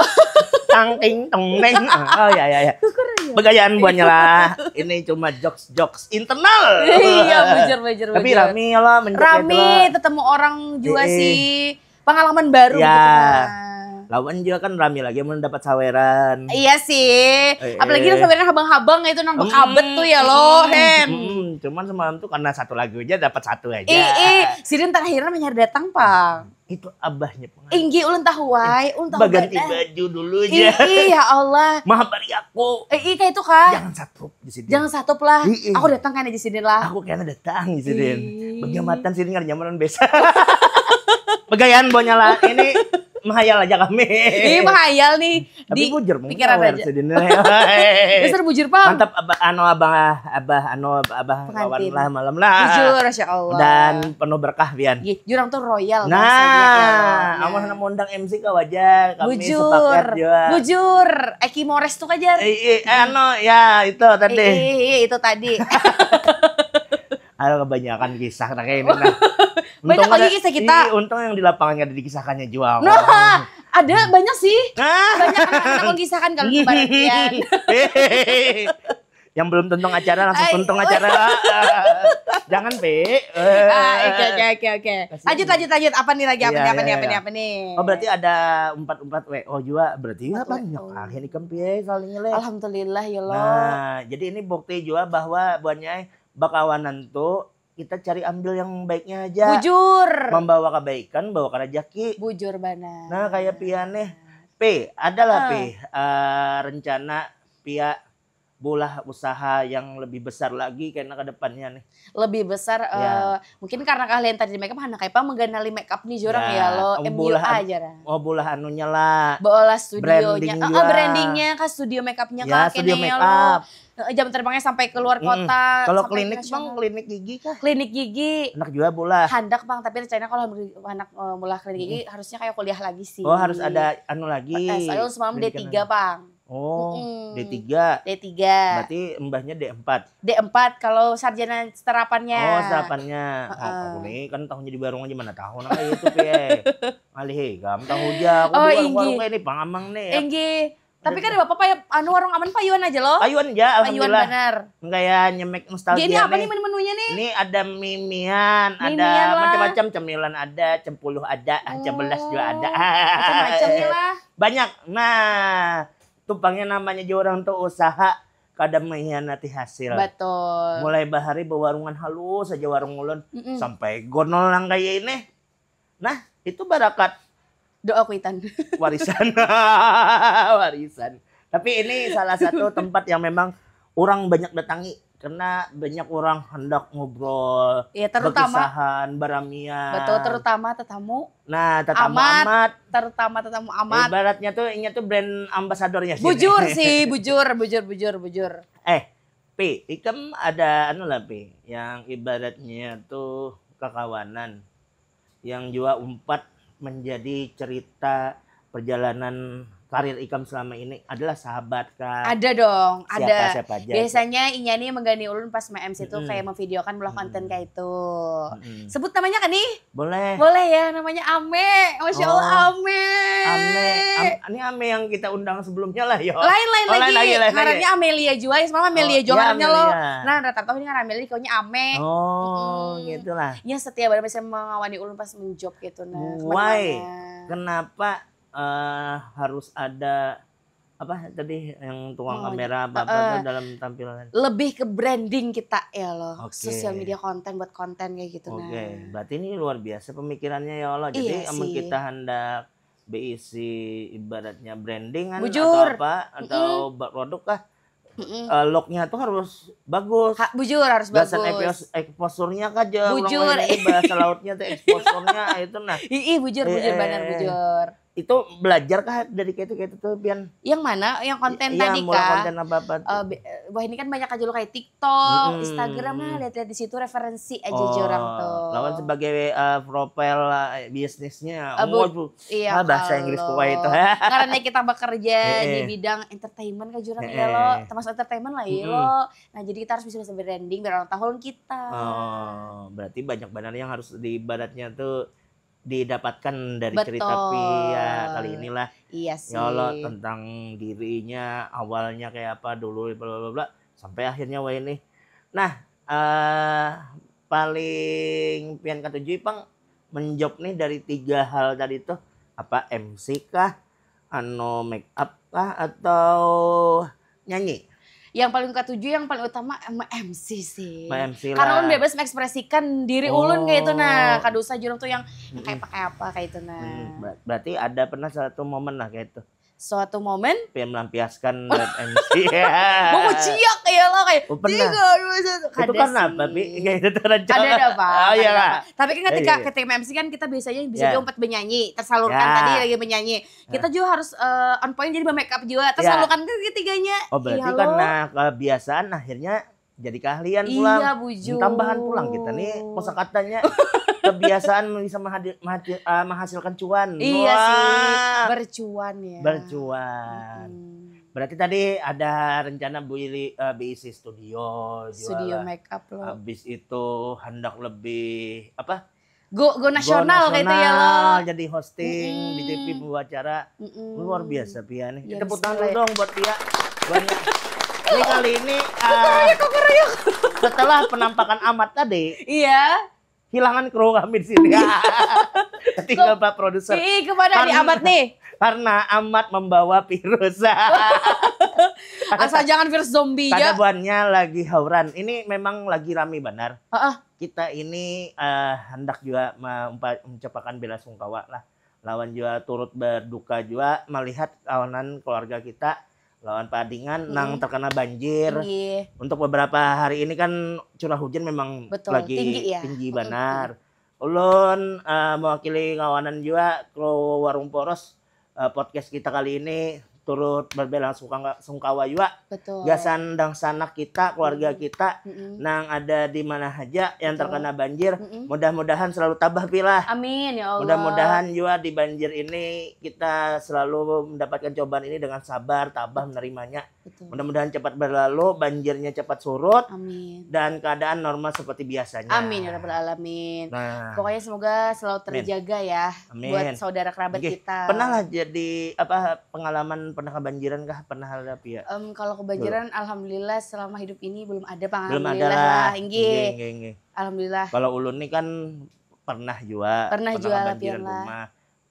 Tangting tengteng. Oh ya ya ya. Begayaan buahnya lah. Ini cuma jokes jokes internal. Iya bujur bujur. Tapi rame lah menjok. Rame ketemu orang juga sih. Pengalaman baru ya. Gitu nah. Lawan juga kan rame lagi mau dapat saweran. Iya sih. Eh, apalagi eh. Saweran habang-habang itu nang bekabet hmm, tuh ya lo, hmm, hem. Hmm, cuman semalam tuh karena satu lagu aja dapat satu aja. Ih, ih. Sidin terakhirnya menyar datang pang. Itu abahnya pengaruh. Inggi ulun tahu wae, ulun tahu bae. Ganti baju dulu aja. Ih, ya Allah. Maaf bari aku. Eh, ih kayak itu kah? Jangan satu. Di sini. Jangan satup lah. Ii. Aku datang kan di sini lah. Aku kena datang di sini. Bagi matan sini nggak nyamanan biasa. Begayaan bonya lah. Ini menghayal aja kami. Ini menghayal nih. Tapi di bujur pikiran aja. Dasar bujur paham. Mantap abah anu abah abah anu abah kawan lah malam lah. Bujur masya Allah. Dan penuh berkah pian. Ih, jurang tuh royal. Nah, amun mau undang M C kau aja kami sepakat juga. Bujur. Eki Mores tuh aja. Eh, eh, anu ya itu tadi. Eh, eh, eh, itu tadi. Ada kebanyakan kisah nah kayak ini nah. Banyak lagi kisah kita. Ih, untung yang di lapangan ada dikisahkannya jua. Nah, ada banyak sih. Nah. Banyak anak-anak mengisahkan kalau kembaran pian. Yang belum tuntung acara langsung tuntung acara. Jangan, Pi. Ah, oke, oke, oke, oke. Lanjut, lanjut, lanjut. Apa nih lagi? Apa nih? Apa nih? Apa nih? Apa nih? Oh, berarti ada umpat-umpat W O jua. Berarti ya banyak kali ikam, Pi, salingnya, Le. Alhamdulillah ya, Lo. Nah, jadi ini bukti jua bahwa buhannya bakawanan tuh kita cari ambil yang baiknya aja. Bujur. Membawa kebaikan, bawa kerajaki. Bujur banar. Nah, kayak Pia nih. Pi, adalah Pi, eh, rencana Pia bulah usaha yang lebih besar lagi karena ke depannya nih. Lebih besar, eh, mungkin karena kalian tadi di makeup, handak kayak apa mengganali makeup nih jurang ya, Lo, M U A aja lah. Oh, bulah anunya lah. Beolah studionya. Brandingnya ke studio makeupnya ke kene ya, Lo. Heeh, jam terbangnya sampai ke luar kota. Kalau klinik, Bang, klinik gigi kah? Klinik gigi. Handak jua bulah. Handak, Bang, tapi rencananya kalau handak, eh, mulah klinik gigi harusnya kayak kuliah lagi sih. Oh, harus ada anu lagi. Tes. Soalnya semalam D tiga, Bang. Oh, D tiga. D tiga. Berarti mbahnya D empat. D empat kalau sarjana seterapannya. Oh, seterapannya. Heeh. Aku nih kan tahunya di warung aja, mana tahu nang kayak itu, Pi. Ngalih ikam tahu aja. Aku di warung-warung kayak ini, Bang Amang nih. Inggih. Tapi kan apa-apa ya, anu, warung aman payuan aja loh. Payuan aja, alhamdulillah. Payuan banar. Kayak nyemek nostalgia. Jadi apa nih menu-menunya nih? Ini ada mimian, ada macam-macam, cemilan ada, cempuluh ada, ah, cebelas juga ada. Macam-macam nih lah. Banyak. Nah, tumpangnya namanya juga orang tuh usaha kada mengkhianati hasil. Betul. Mulai bahari bewarungan halus aja warung ulun, sampai gonol nang kayak ini. Nah, itu barakat doa kuitan. Warisan. Warisan. Tapi ini salah satu tempat yang memang orang banyak datangi karena banyak orang hendak ngobrol, ya, terutama berkisahan, baramian. Betul, terutama tetamu. Nah, tetamu amat, amat. Terutama tetamu amat. Ibaratnya tuh, inya tuh brand ambasadornya sih. Bujur sih, bujur, bujur, bujur, bujur. Eh, Pi, ikam ada anu lah, Pi, yang ibaratnya tuh kakawanan yang jua umpat menjadi cerita perjalanan karir ikam selama ini adalah sahabat kah? Ada dong, ada. Siapa, siapa aja? Biasanya inya nih menggani ulun pas M C tuh kayak memvideokan belah konten kayak itu. Sebut namanya kan nih? Boleh. Boleh ya, namanya Ame. Masya Allah, Ame. Ame. Ini Ame yang kita undang sebelumnya lah, yo. Lain, lain lagi. Ngarannya Amelia jua, ya, semalam Amelia jua ngarannya lo. Nah, rata-rata ini ngaran Amelia, dikaunya Ame. Oh, gitu lah. Ya, setia banget bisa mengawani ulun pas menjob gitu, nah. Why? Kenapa eh, harus ada apa tadi yang tukang kamera apa-apa tuh dalam tampilan? Lebih ke branding kita ya loh. Oke. Social media konten buat konten kayak gitu, nah. Oke, berarti ini luar biasa pemikirannya ya Allah. Jadi amun kita hendak beisi ibaratnya branding kan atau apa, atau produk kah, eh, looknya tuh harus bagus. Bujur, harus bagus. Gasan ekspos-, exposure-nya kah, Jang? Bujur. Ini bahasa lautnya tuh exposure-nya itu, nah. Ih, bujur, bujur, banar, bujur. Itu belajar kah dari kayak itu, kayak itu tuh, Pian? Yang mana? Yang konten tadi kah? Iya, mula konten apa-apa tuh. Eh, wah, ini kan banyak aja lo kayak TikTok, Instagram, nah, lihat-lihat di situ referensi aja orang tuh. Lawan sebagai, eh, profile, eh, bisnisnya. Waduh, iya, bahasa Inggris kuat itu. Karena kita bekerja di bidang entertainment kah jurang ya lo, termasuk entertainment lah ya lo. Nah, jadi kita harus bisa, bisa branding biar orang tahu kita. Oh, berarti banyak banget yang harus di ibaratnya tuh didapatkan dari cerita Pia kali inilah. Iya sih. Ya Allah, tentang dirinya, awalnya kayak apa dulu, bla bla bla, sampai akhirnya wah ini. Nah, eh, paling Pian katuju, Pang, menjob nih dari tiga hal tadi tuh, apa M C kah, anu make up kah, atau nyanyi? Yang paling katuju, yang paling utama emang M C sih. Emang M C lah. Karena ulun bebas mengekspresikan diri ulun kayak itu, nah. Kada usah jurang tuh yang, yang kayak pakai apa kayak itu, nah. Hmm, ber-, berarti ada pernah satu momen lah kayak itu. Suatu momen? Pian melampiaskan buat M C. Mau kuciak ya lo kayak, oh, pernah. Tiga, dua, satu. Itu karena apa, Pi? Kayak itu tuh rencana. Ada, ada apa? Oh, iya, ada apa? Tapi kan ketika, ketika M C kan kita biasanya bisa juga umpat menyanyi, tersalurkan tadi lagi menyanyi. Kita juga harus, eh, on point jadi make up juga. Tersalurkan ke ketiganya. Oh, berarti karena kebiasaan akhirnya jadi keahlian pulang. Iya, bujur. Tambahan pulang kita nih kosakatanya. Kebiasaan bisa menghasilkan cuan. Iya sih, bercuan ya. Bercuan. Berarti tadi ada rencana beli, eh, beisi studio juga. Studio make up lo. Habis itu hendak lebih apa? Go, go nasional kayak itu ya lo. Nasional, jadi hosting di T V, Mm-mm. Pembawa Acara. Mm-mm. Luar biasa Pia nih. Ya, Tepuk tangan dulu bismillah. Dong buat Pia. Banyak. Ini kali ini ah, Kokoryuk, kokoryuk. Setelah penampakan Amat tadi, Iya. Hilangan kru kami di sini. Tinggal Pak Produser. Ih, kemana nih Amat nih? Karena Amat membawa virus. Asal jangan virus zombie Kada aja. Buhannya lagi hauran. Ini memang lagi rame benar. Heeh. Kita ini eh, hendak juga mempa- mengucapkan bela sungkawa lah. Lawan juga turut berduka juga melihat kawanan keluarga kita lawan Padingan nang terkena banjir. Inggih. Untuk beberapa hari ini kan curah hujan memang Betul, lagi tinggi ya. tinggi Mm-mm. Banar. Ulun eh, mewakili kawanan juga kru Warung Poros eh, podcast kita kali ini turut berbela sungkawa, sungkawa juga Betul. Gasan dangsanak kita, keluarga kita Mm-mm. nang ada di mana saja yang Betul. Terkena banjir. Mm-mm. Mudah-mudahan selalu tabah Pi lah. Amin ya Allah. Mudah-mudahan juga di banjir ini kita selalu mendapatkan cobaan ini dengan sabar, tabah menerimanya. Betul. Mudah-mudahan cepat berlalu, banjirnya cepat surut, Amin. Dan keadaan normal seperti biasanya. Amin ya rabbal alamin. Nah, Pokoknya semoga selalu terjaga ya Amin. Buat saudara kerabat Nggih, kita. Pernah lah jadi apa pengalaman pernah kebanjiran kah? Pernah ada Pia? Em, kalau kebanjiran alhamdulillah selama hidup ini belum ada pang Belum ada alhamdulillah lah. Inggih. Nggih, nggih. Alhamdulillah. Kalau ulun nih kan pernah juga Pernah juga kebanjiran Pian lah. Rumah.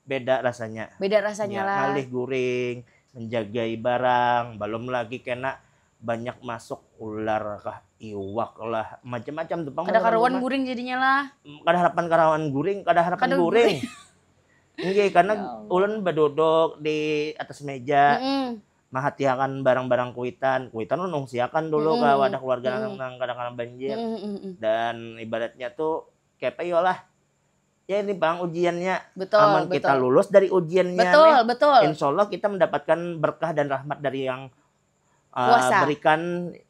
Beda rasanya. Beda rasanya Ya, lah. Ngalih guring, menjagai barang, belum lagi kena banyak masuk ular kah, iwak lah, macam-macam tuh pang. Kada karuan guring jadinya lah. Kada harapan karawan guring, kada harapan Kada guring. Nggih, karena Ya Allah. Ulun baduduk di atas meja, Mm-mm. mahatiakan barang-barang kuitan. Kuitan ulun ungsiakan dulu ke Mm-mm. wadah keluarga Mm-mm. nang kadang-kadang banjir. Mm-mm, mm-mm. Dan ibaratnya tuh kayak apa yo lah. Ya ini bang ujiannya. Betul, Aman kita betul. Lulus dari ujiannya Betul, nih, betul. Insya Allah kita mendapatkan berkah dan rahmat dari yang uh, Kuasa. Berikan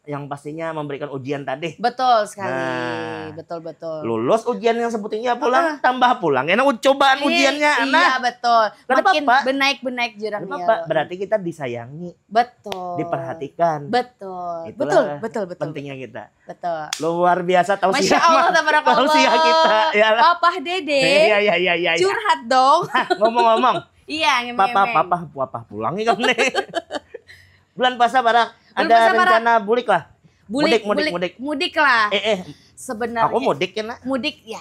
yang pastinya memberikan ujian tadi. Betul sekali. Nah. Betul, betul. Lulus ujian yang sebutnya pulang, tambah pulang. Enak cobaan Ih, ujiannya. Iya, Nah, betul. Kada Makin apa-apa. Benaik-benaik jurang Kenapa? ya. Berarti kita disayangi, Betul. Diperhatikan. Betul. Itulah Betul, betul, betul. Pentingnya kita. Betul. Luar biasa tahu Masya siapa. Allah, tabarakallah. Tahu siapa kita. Ya lah. Papa Dede. Iya, iya, iya, iya. Iya. Curhat dong. Ngomong-ngomong, Iya, ngemeng. papa, papa, papa pulang nih kamu nih. Bulan puasa Barak, Bulan ada puasa, Barak. Rencana bulik lah. Bulik, mudik, mudik, mudik. Mudik lah. Eh, eh, Sebenarnya. Aku mudik ya nak. Mudik ya.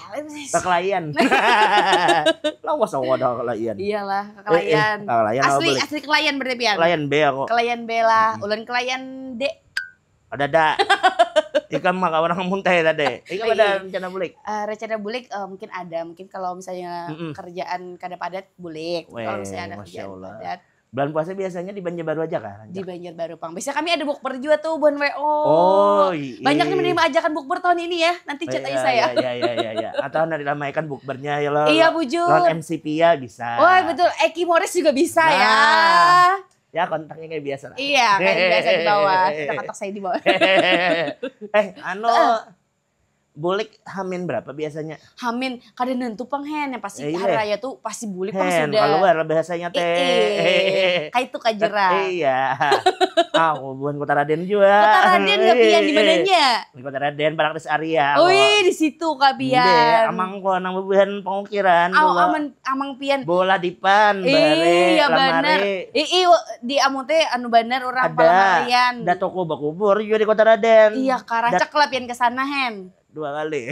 Ke Kelayan. Lawas aku ada Kelayan. Iyalah, ke Eh, eh, Kelayan. Kelayan apa Asli, balik? Asli Kelayan berarti Pian. Kelayan B aku. Kelayan B lah, ulun Kelayan D. Ada ada. Ikam mah orang muntai tadi. Ikam ada Iya. Rencana bulik. Eh, rencana bulik eh, mungkin ada, mungkin kalau misalnya Mm-mm. Kerjaan kada padat bulik. Weh, Kalau misalnya ada Masya kerjaan Allah. Padat Bulan puasa biasanya di Banjarbaru aja kah? Di Banjarbaru pang. Biasanya kami ada bukber juga tuh buhan W O. Oh, iya. Banyak nih menerima ajakan bukber tahun ini ya. Nanti chat aja saya. Iya, iya, iya, iya. Atau nanti ramaikan bukbernya ya lo. Iya, bujur. Lawan M C P ya bisa. Oh betul, Eki Morris juga bisa ya. Nah. Ya kontaknya kayak biasa lah. Iya, kayak biasa di bawah. Kita kontak saya di bawah. Eh, anu bulik Hamin berapa biasanya? Hamin, kada nentu pang Hen, yang pasti Eh, iya. Hari Raya tuh pasti bulik pang Hen, sudah. Keluar bahasanya teh. Eh, eh, kayak itu kajera. Iya. Aku bukan Kota Raden juga. Kota Raden nggak Pian, di mananya? Di Kota Raden, Parak Res Area. Wih, di situ kak Pian. Amang ko nang bebuhan pengukiran. Au, Dua. Aman, Amang Pian. Bola dipan, bare, Iya benar. lamari. Ii, di amu teh anu benar orang Ada. palamarian. Ada toko bakubur juga di Kota Raden. Iya, karacak lah Pian ke sana Hen. Dua kali.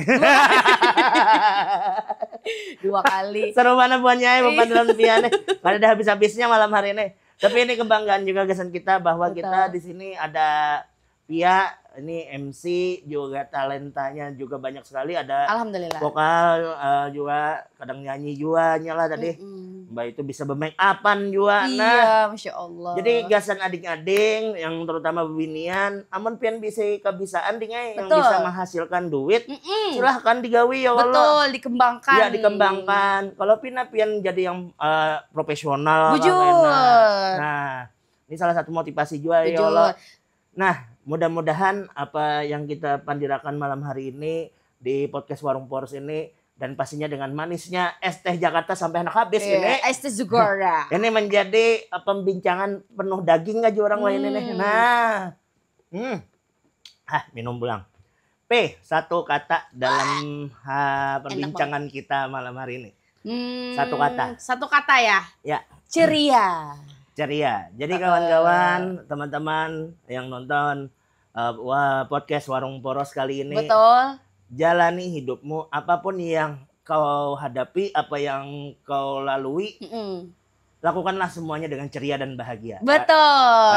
Dua kali. Seru mana buahnya ya, Iya. Bapak Dalam Pia nih. Kada ada habis-habisnya malam hari ini. Tapi ini kebanggaan juga gasan kita bahwa Betul. kita di sini ada Pia, ini M C juga talentanya juga banyak sekali, ada Alhamdulillah. Vokal eh, juga, kadang nyanyi juga lah tadi. Mm-mm. Mbak itu bisa bermake upan juga nah. Iya, masya Allah. Jadi gasan ading-ading yang terutama bebinian, amun pian bisa kebisaan ding ai yang Betul. Bisa menghasilkan duit, Mm-mm. Silahkan digawi ya Allah. Betul, dikembangkan. Ya dikembangkan. Kalau pina pian jadi yang eh, profesional lah, Bujur. enak. Nah, ini salah satu motivasi juga ya Bujur. Allah. Nah, mudah-mudahan apa yang kita pandirakan malam hari ini di podcast Warung Poros ini dan pastinya dengan manisnya es teh Jakarta sampai anak habis Iya, ini. Es teh Zugora. Ini menjadi eh, pembincangan penuh daging aja orang lain ini. Hmm. Nah, hmm, ah minum pulang. P, satu kata dalam ha, perbincangan kita malam hari ini. Hmm, Satu kata. Satu kata ya? Ya. Ceria. Ceria. Jadi Heeh. Kawan-kawan, teman-teman yang nonton uh, wa- podcast Warung Poros kali ini, Betul. Jalani hidupmu, apapun yang kau hadapi, apa yang kau lalui, Mm-mm. lakukanlah semuanya dengan ceria dan bahagia. Betul.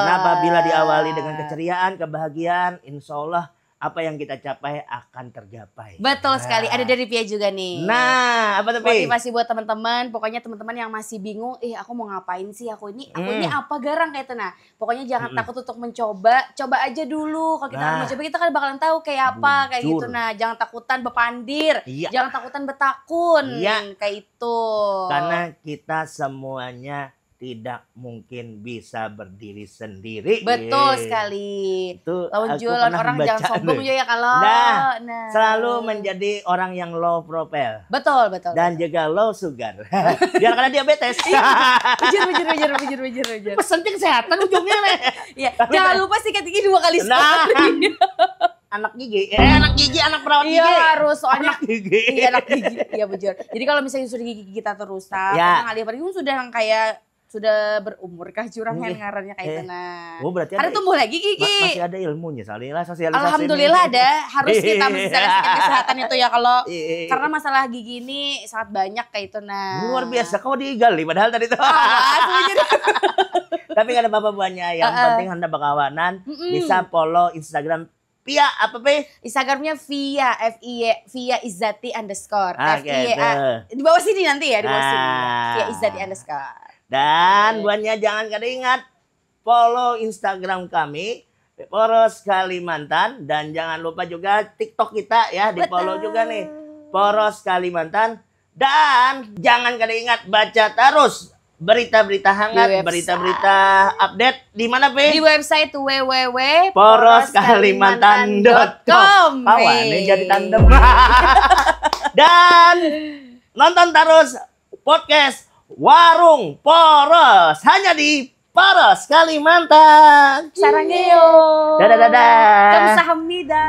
Karena apabila diawali dengan keceriaan, kebahagiaan, insya Allah apa yang kita capai akan tergapai. Betul sekali. Nah. Ada dari Pia juga nih. Nah, apa tuh, Pi? Motivasi buat teman-teman. Pokoknya teman-teman yang masih bingung, ih, aku mau ngapain sih, aku ini, aku ini Hmm. apa garang, kayak itu. Nah, pokoknya jangan Mm-mm. takut untuk mencoba. Coba aja dulu. Kalau kita nggak Nah. mencoba, kita kan bakalan tahu kayak apa, kayak Bujur. Gitu. Nah, jangan takutan bepandir. Iya. Jangan takutan betakun. Iya. Kayak itu. Karena kita semuanya tidak mungkin bisa berdiri sendiri. Betul Iya. Sekali. Itu Lawan aku jualan pernah orang jangan baca sombong tuh. Juga ya kalau. Nah, Nah. Selalu menjadi orang yang low profile Betul, betul. Dan juga low sugar. Biar kena diabetes. Bujur, bujur, bujur, bujur, bujur, bujur. Pesan kesehatan ujungnya nih. Iya, jangan lupa sikat gigi dua kali Nah. Sehari. Anak gigi, eh anak gigi, anak perawat Iya gigi. Harus, soalnya Anak gigi. Iya, anak gigi. Iya, bujur. Jadi kalau misalnya sudah gigi kita tuh rusak, Ya. Emang alih paling sudah yang kayak sudah berumur kah jurang Iya. Yang ngarannya kayak Eh. itu nah. Oh, berarti Karena ada, tumbuh lagi gigi. Ma- masih ada ilmunya, Sali lah, sosialisasi Alhamdulillah ini. Ada. Harus kita mensosialisasikan kesehatan itu ya kalau Iya. Karena masalah gigi ini sangat banyak kayak itu nah. Luar biasa, kau digali padahal tadi tuh. Awas, bujur. Tapi nggak ada apa-apa buahnya, yang Heeh. Penting anda berkawanan. Mm-mm. Bisa follow Instagram Pia apa, Pi? Instagramnya Via F I Y Via Izzati underscore Ah, F I Y A. gitu. Di bawah sini nanti ya, di bawah sini. Nah. Via Izzati underscore. Dan Oke. Buannya jangan kada ingat follow Instagram kami Poros Kalimantan, dan jangan lupa juga TikTok kita ya, di follow Betul. Juga nih Poros Kalimantan. Dan jangan kada ingat baca terus berita-berita hangat, Di website. Berita-berita update di mana, Pi? Di website W W W Poros Kalimantan dot com. Kawan, ini jadi tandem. Dan nonton terus podcast Warung Poros hanya di Poros Kalimantan. Saranghayo. Dadah, dadah. Kamsahamnida.